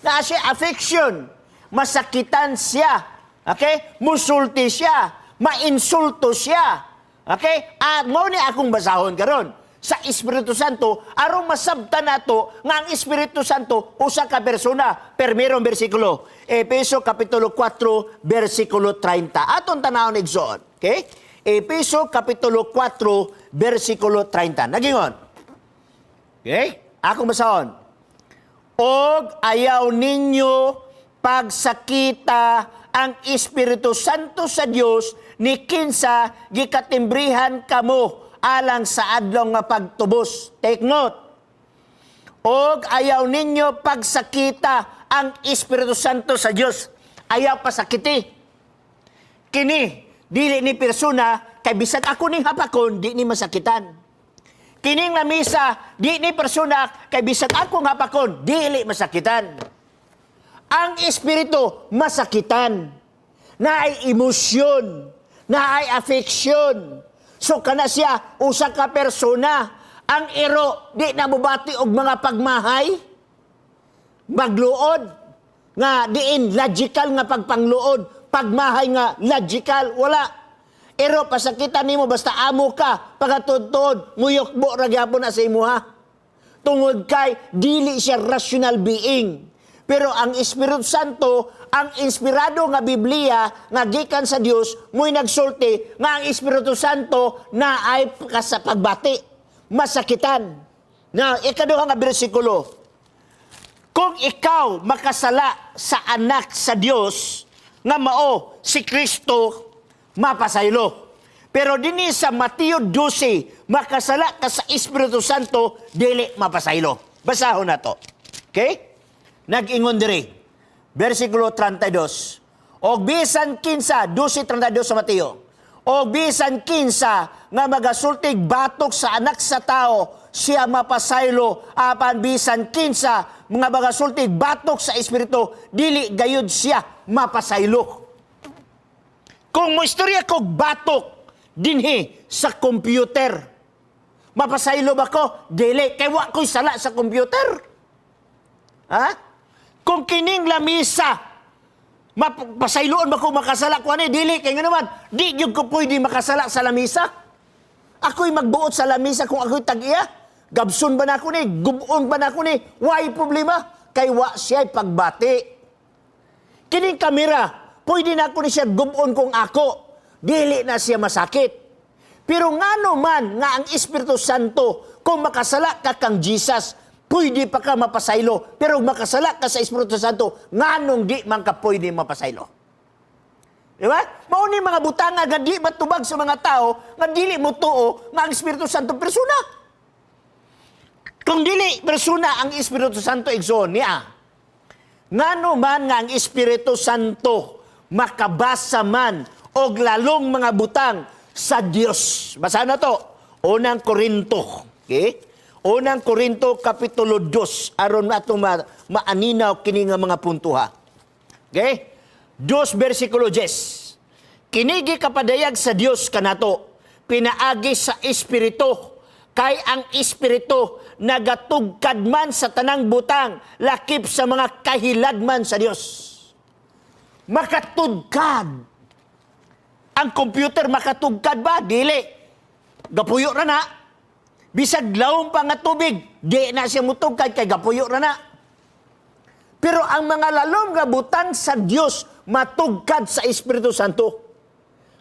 Naa siya affection. Masakitan siya. Okay? Musulti siya. Mainsulto siya. Okay? At mao ni akong basahon karon sa Espiritu Santo aron masabtan nato nga ang Espiritu Santo usa ka persona. Permirong bersikulo, Efeso kapitulo 4 bersikulo 30. Aton tanawon, igsoon. Okay? Efeso kapitulo 4 bersikulo 30. Nagingon. Okay? Akong basahon. "Og ayaw ninyo pagsakita ang Espiritu Santo sa Dios ni kinsa gikatimbrihan kamo alang sa adlaw nga pagtubos." Take note. Og ayaw ninyo pagsakita ang Espiritu Santo sa Dios. Ayaw pasakiti. Kini, dili ni persona kay bisag ako ning hapakon, di ni masakitan. Kining lamisa, di ni persona kay bisag ako nga hapakon, dili masakitan. Ang espiritu masakitan. Naay emosyon, naay affection. So kana siya usa ka persona. Ang iro di na mobati og mga pagmahay, magluod nga diin logical nga pagpangluod, pagmahay nga logical, wala. Iro pasakitan nimo basta amo ka, pagkatuod muyokbo ra gyapon na sa imuha. Tungod kay dili siya rational being. Pero ang Espiritu Santo, ang inspirado nga Biblia nga gikan sa Dios, mo'y nagsulti nga ang Espiritu Santo naay sa pagbati, masakitan. Now, ikaduha nga bersikulo. Kung ikaw makasala sa anak sa Dios nga mao si Kristo, mapasaylo. Pero dinhi sa Mateo 12, makasala ka sa Espiritu Santo, dili mapasaylo. Basahon na to. Okay? Nag-ingon diri. Versikulo 32. "Og bisan kinsa," 12:32 sa Mateo. "Og bisan kinsa nga magasultig batok sa Anak sa Tao, siya mapasaylo, apan bisan kinsa mga magasultig batok sa Espiritu, dili gayud siya mapasaylo." Kung mo istorya kog batok dinhi sa computer, mapasaylo ba ko? Dili, kay wa ko'y sala sa computer. Ha? Kung kining lamisa, mapasayloon ba ko makasala ko ani? Dili, kay nga naman, di gyud ko pwede makasala sa lamisa. Ako'y magbuot sa lamisa kung ako'y tag-iya. Gabson ba na ako ni? Gubon ba na ako ni? Why problema? Kay wa siya'y pagbati. Kining kamera, pwede na ako ni siya gubon kung ako. Dili na siya masakit. Pero ngano man nga ang Espiritu Santo, kung makasala ka kang Jesus, pwede pa ka mapasaylo. Pero makasala ka sa Espiritu Santo, nganong di man ka pwede mapasaylo? Di ba? Mao ni mga butanga nga di matubag sa mga tao nga dili mo tuo nga ang Espiritu Santo persona. Kung dili persona ang Espiritu Santo, igsoon niya, ngano man nga ang Espiritu Santo makabasa man og lalong mga butang sa Dios? Basa na to. Unang Korinto. Okay? Unang Korinto kapitulo 2 aron atong maaninaw kini nga mga puntuha. Okay? 2 versikulo 10. "Kini gikapadayag sa Dios kanato pinaagi sa Espiritu, kay ang Espiritu nagatugkad man sa tanang butang, lakip sa mga kahiladman sa Dios." Makatugkad. Ang computer makatugkad ba? Dili. Gapuyo ra na. Bisag lawom pa nga tubig, di na siya mutugkad kay gapuyo ra na. Pero ang mga lalom nga butang sa Dios matugkad sa Espiritu Santo.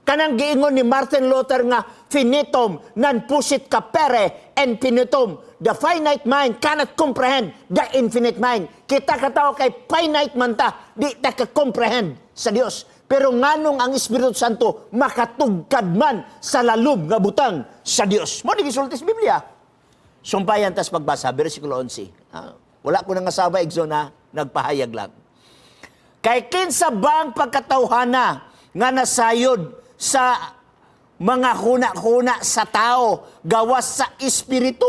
Kanang giingon ni Martin Luther nga "finitum non possit capere infinitum." The finite mind cannot comprehend the infinite mind. Kita katawo kay finite man ta, di ta ka-comprehend sa Dios. Pero nganong ang Espiritu Santo makatugkad man sa lalom nga butang sa Dios? Mao ni gisulti sa Biblia. Sumpayan tas pagbasa, versikulo 11. Ah, wala ko nang asawa, igsoon na nagpahayag lang. "Kay kinsa bang pagkatawhana nga nasayod sa mga huna-huna sa tao gawas sa espiritu.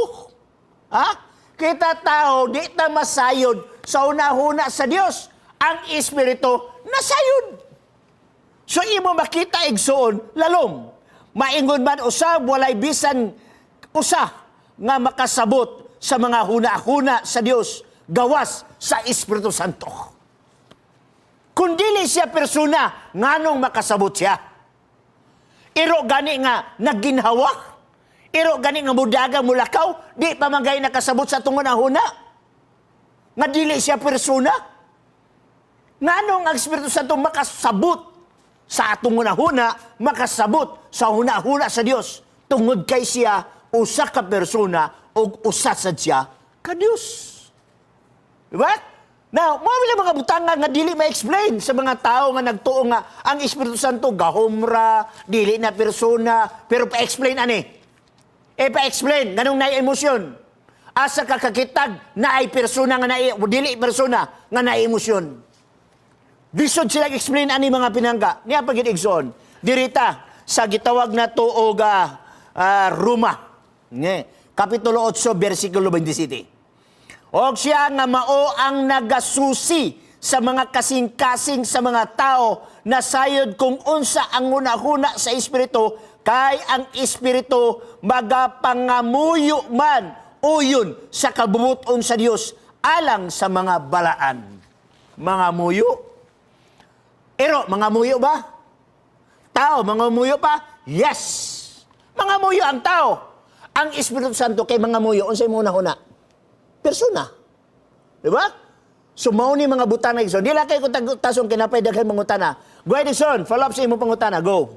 Ha? Kita tao, di ta masayod sa huna-huna sa Dios. Ang espiritu nasayod. So imo makita igsoon lalom. Maingon man usab walay bisan usa nga makasabot sa mga huna-huna sa Dios gawas sa Espiritu Santo. Kung dili siya persona, nganong makasabot siya? Iro gani nga nagginhawa. Iro gani nga mudaga mulakaw, di pa man gay nakasabot sa atong huna-huna. Nga dili siya persona. Nganong ang Espiritu Santo makasabot sa atong hunahuna, makasabot sa hunahuna sa Dios tungod kay siya usa ka persona ug usa sad siya ka Dios. Diba? Now, mao lang mga butanga nga dili ma-explain sa mga tao nga nagtuo nga ang Espiritu Santo gahomra, dili na persona, pero pa-explain ani. E pa-explain nganong naay emosyon. Asa ka kakitag naay persona nga naay dili persona nga naay emosyon. Lisod sila explain ani mga pinangga. Niya pagid igsoon. Dirita sa gitawag na tuog Roma. Nge, Kapitulo 8 versikulo 27. Og siya nga mao ang nagasusi sa mga kasing-kasing sa mga tao na sayod kung unsa ang hunahuna sa espiritu kay ang espiritu magapangamuyo man uyon sa kabubuton sa Dios alang sa mga balaan. Mga muyo. Ero, mga muyo ba? Tao, mga muyo pa? Yes! Mga muyo ang tao. Ang Espiritu Santo kay mga muyo, unsay mo huna? Persona. Di ba? So, mao ni mga butana igsoon. Di lang kay kung tasong kinapay daghan mangutana. Go ahead, igsoon. Follow up sa imong pangutana. Go.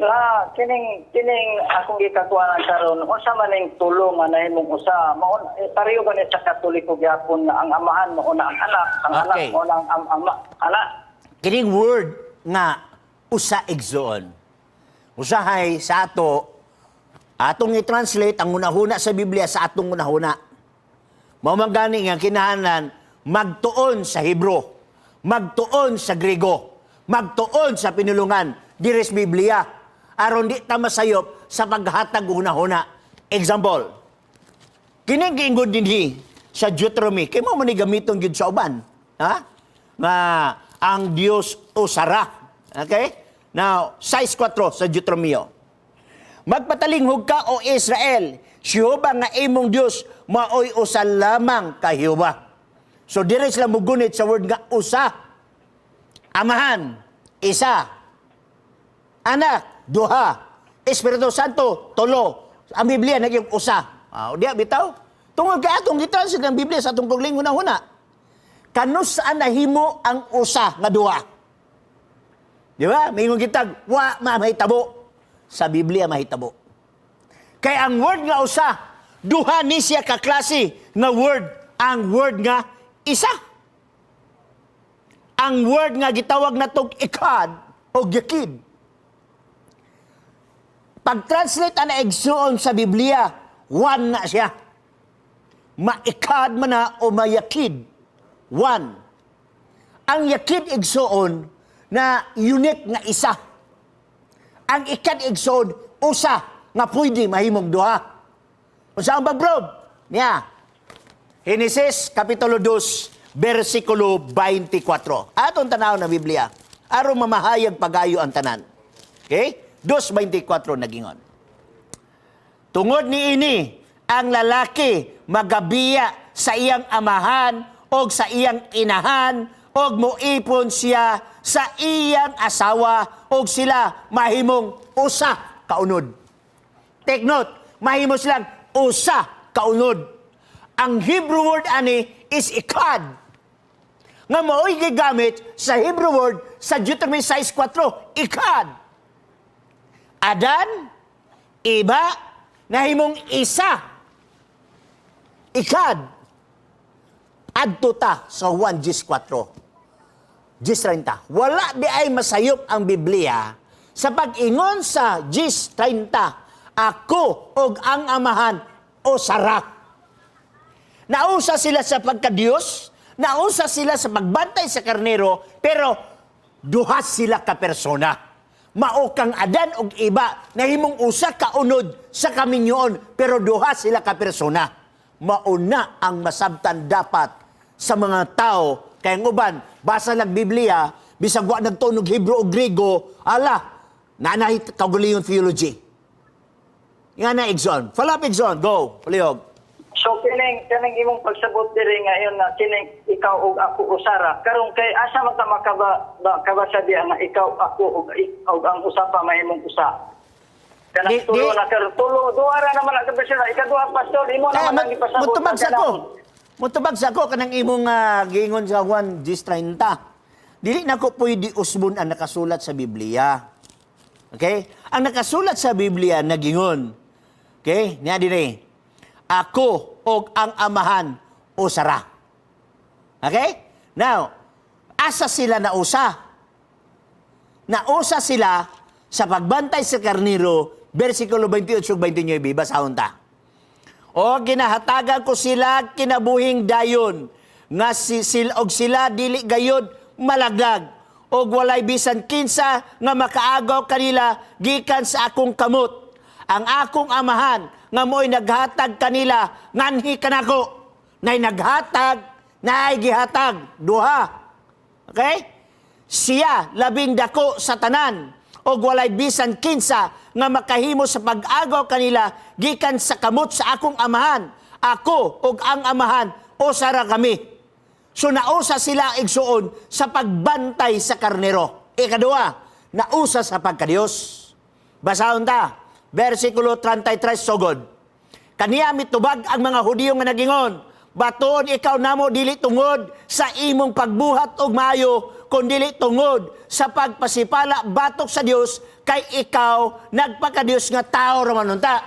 Ah, kining kining akong gikakuha karon unsa man ning tulo nga nahimong usa mao eh, pareho ba ni sa Katoliko gyapon nga ang amahan mao na ang anak, ang anak mao na ang ama, anak? Kining word nga usa, igsoon. Usahay sa ato, atong i-translate ang hunahuna sa Biblia sa atong hunahuna. Mao man gani nga kinahanglan magtuon sa Hebrew, magtuon sa Grego, magtuon sa pinulungan diri sa Biblia aron di ta masayop sa paghatag og hunahuna. Example, kining giingon dinhi sa Deuteronomy, kay mao man ni gamiton gyud sa uban, ha? Nga ang Dios usara. Okay? Now, 6:4 sa Deuteronomio. Magpatalinghog ka, O Israel, si Jehova nga imong Dios maoy usa lamang ka Jehova. So dire sila mugunit sa word nga usa. Amahan, isa. Anak, duha. Espiritu Santo, tulo. Ang Biblia naging usa. Ah, diya bitaw. Tungod kay atong gitranslate ang Biblia sa atong paglingon na huna. Kanus saan nahimo ang usa nga duha? Di ba? Mingon kitag, wa ma mahitabo. Sa Biblia mahitabo. Kay ang word nga usa, duha ni siya ka klase nga word, ang word nga isa. Ang word nga gitawag na tog ikad o yakid. Pag-translate ana, igsuon, sa Biblia, one na siya. Maikad man na o mayakid. One. Ang yakid, igsuon, na unique nga isa. Ang ikad, igsuon, usa nga pwede mahimong duha. Unsa ang pag-prove? Niya. Genesis Kapitulo 2, versikulo 24. Atong tanaw na Biblia. Aron mamahayag pagayo ang tanan. Okay? 2.24 nagingon. Tungod ni ini, ang lalaki magabiya sa iyang amahan o sa iyang inahan og moipon siya sa iyang asawa og sila mahimong usa kaunod. Take note, mahimo silang usa kaunod. Ang Hebrew word ani is ikad. Nga mao'y gigamit sa Hebrew word sa Deuteronomy 6.4, ikad. Adan, Eva, nahimong isa. Ikad. Adto ta sa Juan 10.4. 10.30. Wala di ay masayop ang Biblia sa pag-ingon sa 10.30, ako og ang amahan usara. Nausa sila sa pagka-Diyos, nausa sila sa pagbantay sa karnero, pero duha sila ka persona. Mao kang Adan og Eva nahimong usa ka unod sa kaminyoon, pero duha sila ka persona. Mauna ang masabtan dapat sa mga tao kay ang uban basa lang Biblia bisag wa nagtuon og Hebrew o Griego, ala naanay kaugalingon theology. Nga na, Exxon. Follow up, Exxon. Go. Palihog. So kining kining imong pagsabot diri ngayon na kining ikaw ug ako usara karon, kay asa man ta makaba ba, kabasa diya nga ikaw, ako ug ang usa pa mahimong usa? Kanang tulo na karon, tulo, duha ra naman ang kabasira. Ikaduha, pastor, imo Kaya naman ang ipasabot mutubag na sa ko. kanang- Mutubag sa ko kanang imong giingon sa Juan 10:30. Dili na ko pwede usbon ang nakasulat sa Biblia. Okay? Ang nakasulat sa Biblia nagingon. Okay? Niya dire. Ako og ang Amahan usara. Okay? Now, asa sila nausa? Nausa sila sa pagbantay sa karniro, versikulo 28 ug 29, basahon ta. O ginahatagan ko sila kinabuhing dayon nga si sil og sila dili gayod malaglag og walay bisan kinsa nga makaagaw kanila gikan sa akong kamot. Ang akong Amahan nga mo'y naghatag kanila nganhi kanako. Nay naghatag, naay gihatag, duha. Okay? Siya labing dako sa tanan og walay bisan kinsa nga makahimo sa pag-agaw kanila gikan sa kamot sa akong Amahan. Ako ug ang Amahan usara kami. So nausa sila, igsuon, sa pagbantay sa karnero. Ikaduha, nausa sa pagkadiyos. Basahon ta, versikulo 33 sugod. Kaniya mitubag ang mga Hudiyo nga nagingon, "Batuon ikaw namo dili tungod sa imong pagbuhat og maayo, kundili tungod sa pagpasipala batok sa Dios, kay ikaw nagpakadiyos nga tao ra man unta."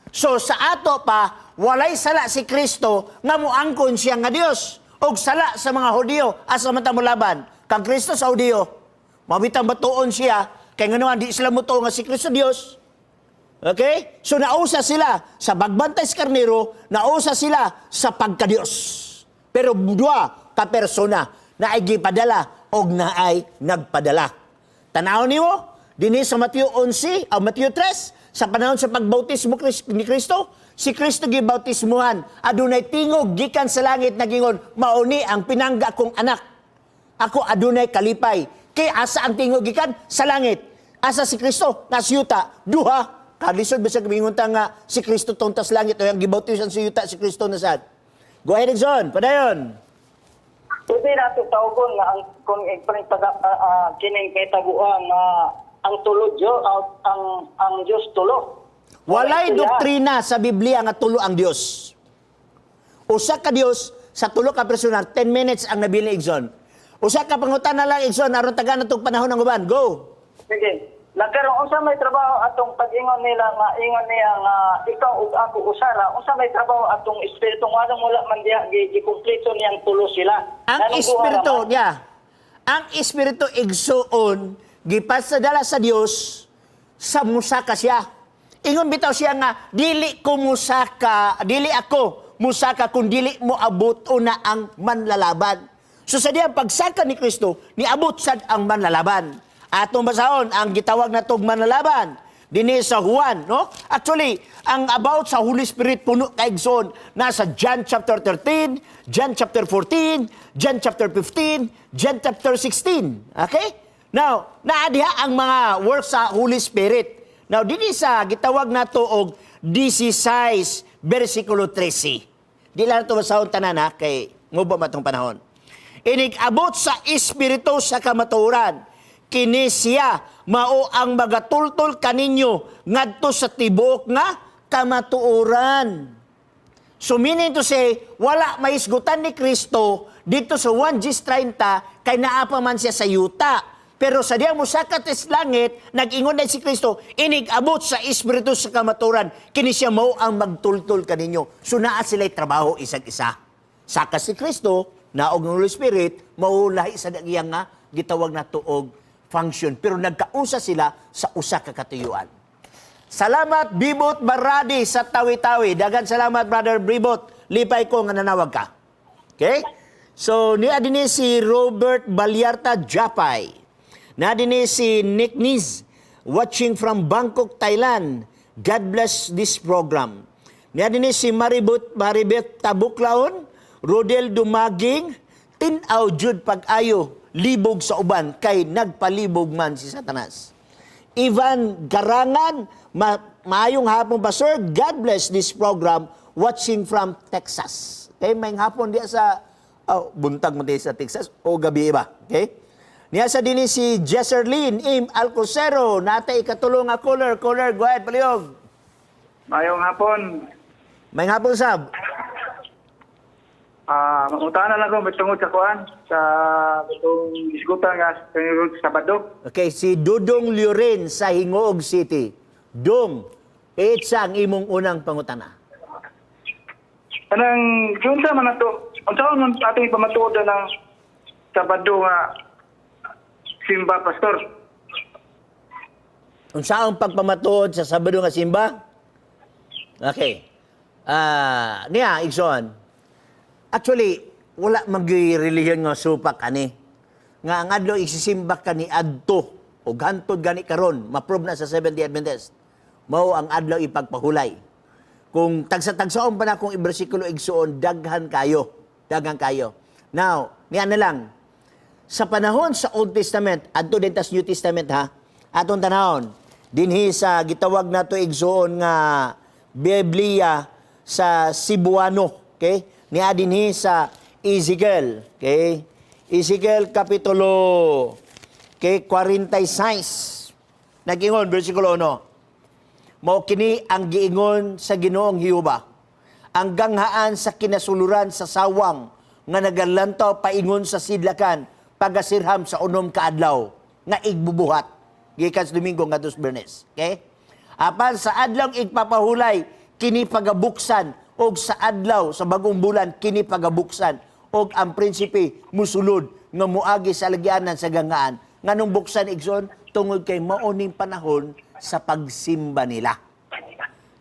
So sa ato pa, walay sala si Kristo nga muangkon siya nga Dios. Og sala sa mga Hudiyo, asa man ta molaban? Kang Kristo sa Hudiyo. Mabitang batuon siya kay ngano di sila motuo nga si Kristo Dios. Okay? So nausa sila sa pagbantay sa karnero, nausa sila sa pagkadiyos. Pero duha ka persona na ay gipadala og naay nagpadala. Tanaw nimo dinhi sa Mateo 11 o Mateo 3, sa panahon sa pagbautismo ni Kristo, si Kristo gibautismuhan. Adunay tingog gikan sa langit nagingon, "Mauni ang pinangga kong anak. Ako adunay kalipay." Kay asa ang tingog gikan sa langit? Asa si Kristo? Nasa yuta. Duha. Kalisod bisag mingon ta nga si Kristo tontas langit o ang gibautisan sa yuta si Kristo na sad. Go ahead, Exxon. Padayon. Pwede nato tawgon nga ang kung ipang kining kitabuan nga ang tulo Diyo, ang Dios tulo. Walay Walay doktrina sa Biblia nga tulo ang Dios. Usa ka Dios sa tulo ka persona, 10 minutes ang nabili, Exxon. Usa ka pangutana lang, Exxon, aron taga na tong panahon ng uban. Go. Sige. Nagkaroon unsa may trabaho atong pag-ingon nila nga ingon niya nga ikaw ug ako usara, unsa may trabaho atong espiritu nga wala man diha gikumpleto niyang tulo sila? Ang Nganong duha espiritu ra man? niya, ang espiritu, igsuon, gipasadala sa Dios sa musaka siya. Ingon bitaw siya nga dili ko musaka, dili ako musaka kung dili mo abot una ang manlalaban. So sa diyang pagsaka ni Kristo, niabot sad ang manlalaban. Atong basahon ang gitawag na tog manlalaban dinhi sa Juan, no? Actually, ang about sa Holy Spirit puno kay igsoon nasa John chapter 13, John chapter 14, John chapter 15, John chapter 16. Okay? Now, naa diha ang mga works sa Holy Spirit. Now, dinhi sa gitawag nato og 16 versikulo 13. Di lang nato basahon tanan ha, kay nguba man tong panahon. Inig-abot sa Espiritu sa kamatuoran, kini siya mao ang magatultol kaninyo ngadto sa tibuok nga kamatuoran. So meaning to say, wala maisgutan ni Kristo dito sa 1:30 kay naa pa man siya sa yuta. Pero sa diya mosaka sa langit, nag-ingon na si Kristo, inig-abot sa Espiritu sa kamatuoran, kini siya mao ang magtultol kaninyo. So naa sila'y trabaho isag isa. Saka si Kristo, naog ng Holy Spirit, maulahi sa iyang nga gitawag na tuog function. Pero nagkausa sila sa usa ka katuyuan. Salamat, Bibot Baradi sa Tawi-Tawi. Dagan salamat, Brother Bibot. Lipay ko nga nanawag ka. Okay? So, niya din si Robert Balyarta Japay. Na din si Nick Niz. Watching from Bangkok, Thailand. God bless this program. Niya din si Maribut, Maribet Tabuklaon, Rodel Dumaging, tinaw jud pag-ayo, libog sa uban, kay nagpalibog man si Satanas. Ivan Garangan, maayong hapon, Pastor. God bless this program, watching from Texas. Okay, maayong hapon diya sa, oh, buntag mo diya sa Texas, o gabi ba? Okay? Niya sa dinhi si Jesserlyn Im Alcocero, natay ikatulong nga caller. Caller, go ahead, palihog. Mayong hapon. Maayong hapon, sab. Ah, mangutana lang ko tungod sa kuan sa itong isgutan nga sa Sabado. Okay, si Dudong Luren sa Gingoog City. Dong, itsa ang imong unang pangutana. Kanang giunsa man nato? Unsa man atong ipamatuod ng Sabado nga simba, Pastor? Unsa ang pagpamatuod sa Sabado nga simba? Okay. Ah, niya igsoon. Actually, wala magi-relihiyon nga supak ani. Nga ang adlaw isisimba ka ni adto og hantod gani karon, ma-prove na sa Seventh-day Adventist. Mao ang adlaw ipagpahulay. Kung tagsa-tagsaon pa na akong ibersikulo, igsoon, daghan kayo. Daghan kayo. Now, niya na lang, sa panahon sa Old Testament, adto din tas New Testament ha, atong tanawon, dinhi sa gitawag nato, igsoon, nga Biblia sa Cebuano, okay? Niya dinhi sa Ezekiel, okay? Ezekiel kapitulo, okay, 46. Nag-ingon versikulo 1. Mao kini ang giingon sa Ginoong Jehova. Ang ganghaan sa kinasuluran sa sawang nga nagalantaw paingon sa sidlakan pagasirham sa 6 ka adlaw nga igbubuhat gikan sa Domingo ngadto sa Biyernes. Okay? Apan sa adlaw igpapahulay kini pagabuksan og sa adlaw sa bagong bulan kini pagabuksan og ang prinsipe musulod nga muagi sa alagyanan sa ganghaan. Nganong buksan, igsoon? Tungod kay mao ning panahon sa pagsimba nila.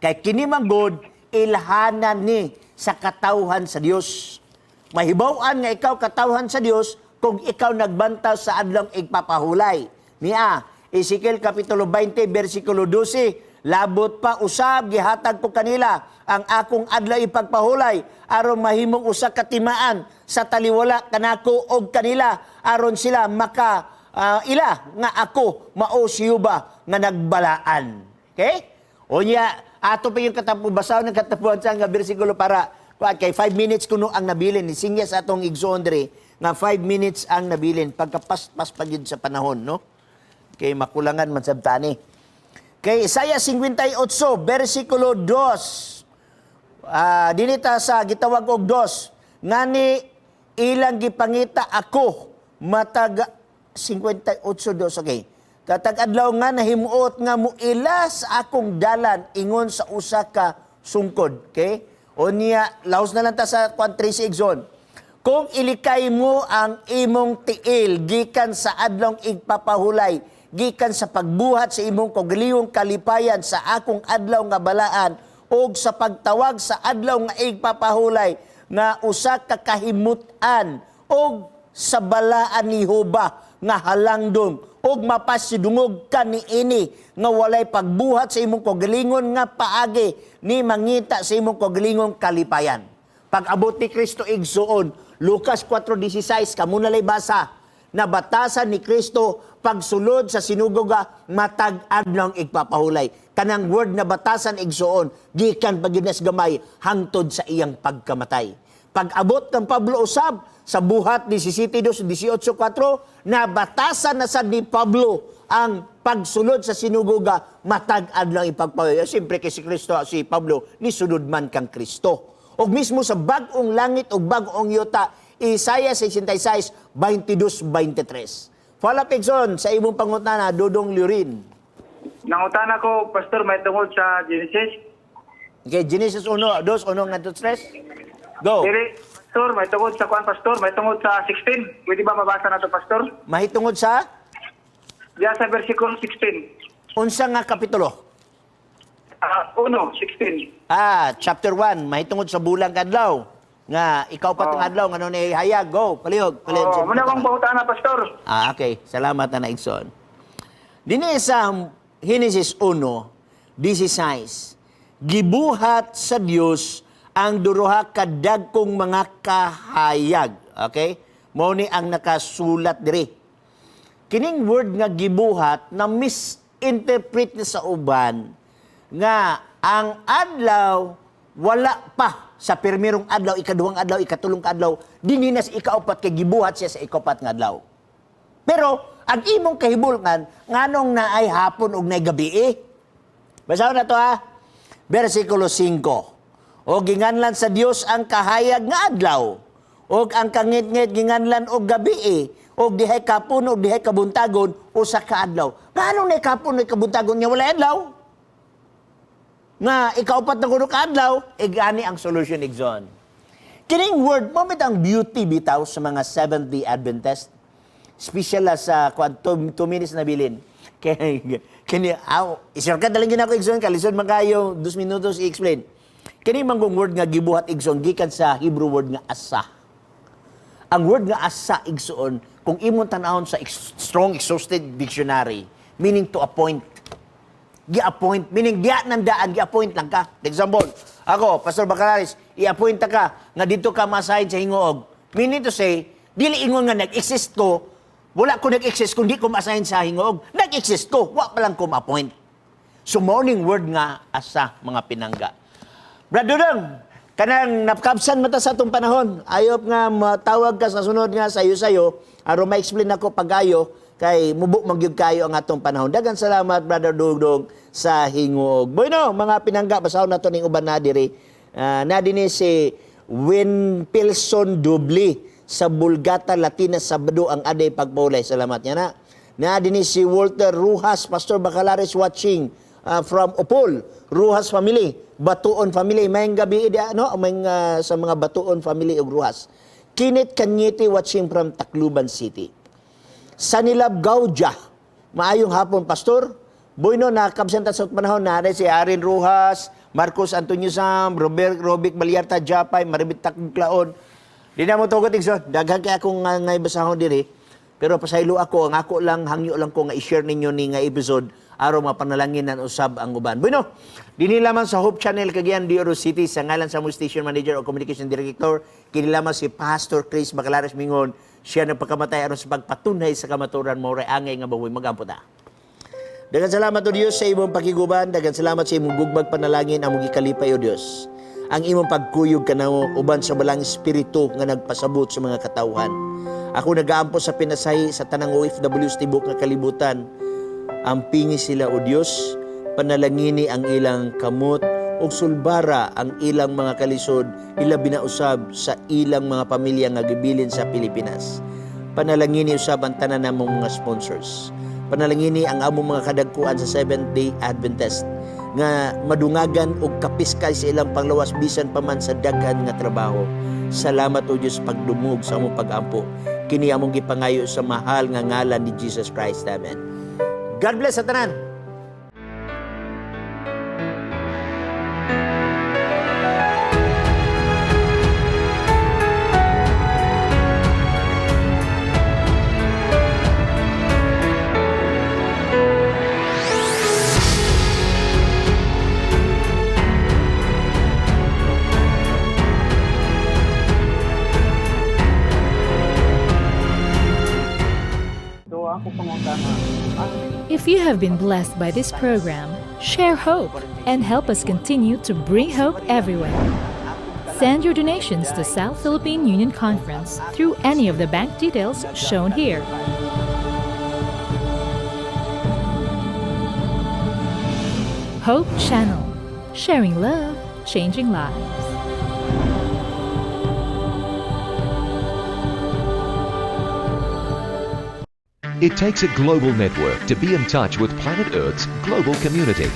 Kay kini man god ilhanan ni sa katawhan sa Dios. Mahibaw-an nga ikaw katawhan sa Dios kung ikaw nagbanta sa adlong igpapahulay. Niya, Ezekiel Kapitulo 20, versikulo 12, labot pa usab gihatag ko kanila ang akong adlaw ipagpahulay aron mahimong usa ka timaan sa taliwala kanako og kanila aron sila maka ila nga ako mao si Jehova nga nagbalaan. Okay? Unya, ato pa yung katapu, basaw ng katapuan sa nga bersikulo para kuan kay 5 minutes kuno ang nabilin ni sinya sa atong igsoon diri nga 5 minutes ang nabilin pagkapaspas pa gyud sa panahon, no? Kay makulangan man sab tani. Kay Isaiah 58 versikulo 2. Ah, dinita sa gitawag og dos ngani ilang gipangita ako matag 58:2, okay. Katag adlaw nga nahimuot nga muila sa akong dalan ingon sa usa ka sungkod, okay? Unya laos na lang ta sa kwan 36 zone. Kung ilikay mo ang imong tiil gikan sa adlong igpapahulay, gikan sa pagbuhat sa imong kaugalingong kalipayan sa akong adlaw nga balaan og sa pagtawag sa adlaw nga igpapahulay nga usa ka kahimut-an og sa balaan ni Jehova nga halangdong og mapasidungog ka niini nga walay pagbuhat sa imong kaugalingon nga paagi ni mangita sa imong kaugalingong kalipayan. Pag-abot ni Kristo, igsuon, Lucas 4:16, kamo na lay basa, nabatasan ni Kristo pagsulod sa sinagoga matag adlong igpapahulay. Kanang word na batasan, igsuon, gikan pa gyud na sa gamay hangtod sa iyang pagkamatay. Pag-abot ng Pablo usab sa Buhat 17:2 18:4, nabatasan na sad ni Pablo ang pagsulod sa sinagoga matag adlaw ipagpahulay. Siyempre kay si Kristo, si Pablo nisulod man kang Kristo. Og mismo sa bag-ong langit ug bag-ong yuta, Isaiah 66, 22, 23. Follow up, igsoon, sa imong pangutana, Dudong Lurin. Nangutana ko, Pastor, may tungod sa Genesis. Okay, Genesis 1, 2, 1 ngadto 3. Go. Dili, Pastor, may tungod sa kuan, Pastor, may tungod sa 16. Pwede ba mabasa na to, Pastor? Mahitungod sa Diya sa versikulo 16. Unsa nga kapitulo? Ah, 1, 16. Ah, chapter 1, mahitungod sa bulang kadlaw. Nga ikaw pa tong adlaw ngano ni hayag. Go, palihog, palihog. Oh, muna akong pangutana, Pastor. Ah, okay. Salamat na, igsoon. Dini sa Henesis 1:16, gibuhat sa Dios ang duruha kadagkong mga kahayag. Okay? Mao ni ang nakasulat diri. Kining word nga gibuhat na misinterpret ni sa uban nga ang adlaw wala pa sa pirmirong adlaw, ikaduhang adlaw, ikatulong adlaw, dinhi na sa ikaupat kay gibuhat siya sa ikaupat nga adlaw. Pero ang imong kahibulngan nganong naay hapon ug naay gabi eh? Basahon na to ha. Versikulo 5. O ginganlan sa Dios ang kahayag nga adlaw. Og ang kangitngit ginganlan og gabi eh. Og dihay kapon og dihay kabuntagon usa ka adlaw. Nganong naay kapon ug kabuntagon nga walay adlaw? Nga ikaupat na kuno ka adlaw, igani ang solution, Igsoon. Kining word mo ang beauty bitaw sa mga Seventh-day Adventist. Special la sa kwan, 2 minutes na bilin. Kay kini aw, i-shortcut na lang gina ko, Igsoon, kalisod man kayo 2 minutos i-explain. Kini manggong word nga gibuhat, Igsoon, gikan sa Hebrew word nga asa. Ang word nga asa, igsoon, kung imong tan-awon sa Strong Exhausted Dictionary, meaning to appoint. Gi-appoint, meaning diya nang daan, gi-appoint lang ka. Example, ako, Pastor Bacalaris, i-appoint ka nga dito ka ma-assign sa Hingoog. Meaning to say, dili ingon nga nag-exist ko, wala ko nag-exist kung di ko ma-assign sa Hingoog. Nag-exist ko, wa pa lang ko ma-appoint. So, mao ning word nga asa, mga pinangga. Brad Dudong, kanang napkapsan mata sa atong panahon. Ayop nga matawag ka sa sunod nga sayo-sayo aron ma-explain ako pagayo kay mubo magyud kayo ang atong panahon. Daghang salamat, Brother Dudong sa Hingoog. Bueno, mga pinangga, basahon nato ning uban na diri. Na dinhi si Winpilson Dubli sa Vulgata Latina, Sabado ang aday pagpaulay. Salamat niya na. Na dinhi si Walter Rujas, Pastor Bacalares watching from Opol, Rujas family, Batuon family. Maayong gabi di no, may sa mga Batuon family ug Rujas. Kinit Kanyete watching from Tacloban City. Sanilab Gauja. Maayong hapon, Pastor. Bueno, nakabsenta sa panahon na si Arin Rujas, Marcos Antonio Sam, Robert Robic Baliarta Japay, Maribit Takugklaon. Di na mo tugot, Igsoon. Daghan kay akong ngay basahon diri. Pero pasaylo ako, ang ako lang, hangyo lang ko nga i-share ninyo ni nga episode aron mapanalanginan usab ang uban. Bueno, dinhi lamang sa Hope Channel, Cagayan de Oro City, sa ngalan sa among station manager o communication director, kini lamang si Pastor Chris Bacalares mingon, siya nagpakamatay aron sa pagpatunhay sa kamaturan, mao ray angay nga bawoy. Magampo ta. Daghang salamat, O Dios, sa imong pakiguban, daghang salamat sa imong gugmag panalangin among gikalipay, O Dios. Ang imong pagkuyog kanamo uban sa Balaang Espiritu nga nagpasabot sa mga katawhan. Ako nagaampo sa pinasahi sa tanang OFW sa tibok nga kalibutan. Ampingi sila, O Dios, panalangini ang ilang kamot ug sulbara ang ilang mga kalisod, ilabi na usab sa ilang mga pamilya nga gibilin sa Pilipinas. Panalangini usab ang tanan namong mga sponsors. Panalangini ang among mga kadagkuan sa Seventh Day Adventist nga madungagan og kapiskay sa ilang panglawas bisan pa man sa daghan nga trabaho. Salamat, O Dios, pagdumog sa among pagampo. Kini among gipangayo sa mahal nga ngalan ni Jesus Christ. Amen. God bless sa tanan. So ako pangutana, If you have been blessed by this program, share hope and help us continue to bring hope everywhere. Send your donations to South Philippine Union Conference through any of the bank details shown here. Hope Channel, sharing love, changing lives. It takes a global network to be in touch with planet Earth's global community.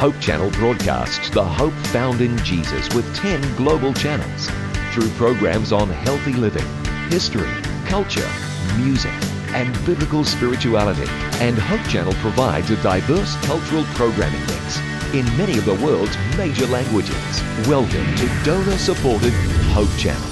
Hope Channel broadcasts the hope found in Jesus with 10 global channels through programs on healthy living, history, culture, music, and biblical spirituality. And Hope Channel provides a diverse cultural programming mix in many of the world's major languages. Welcome to donor supported Hope Channel.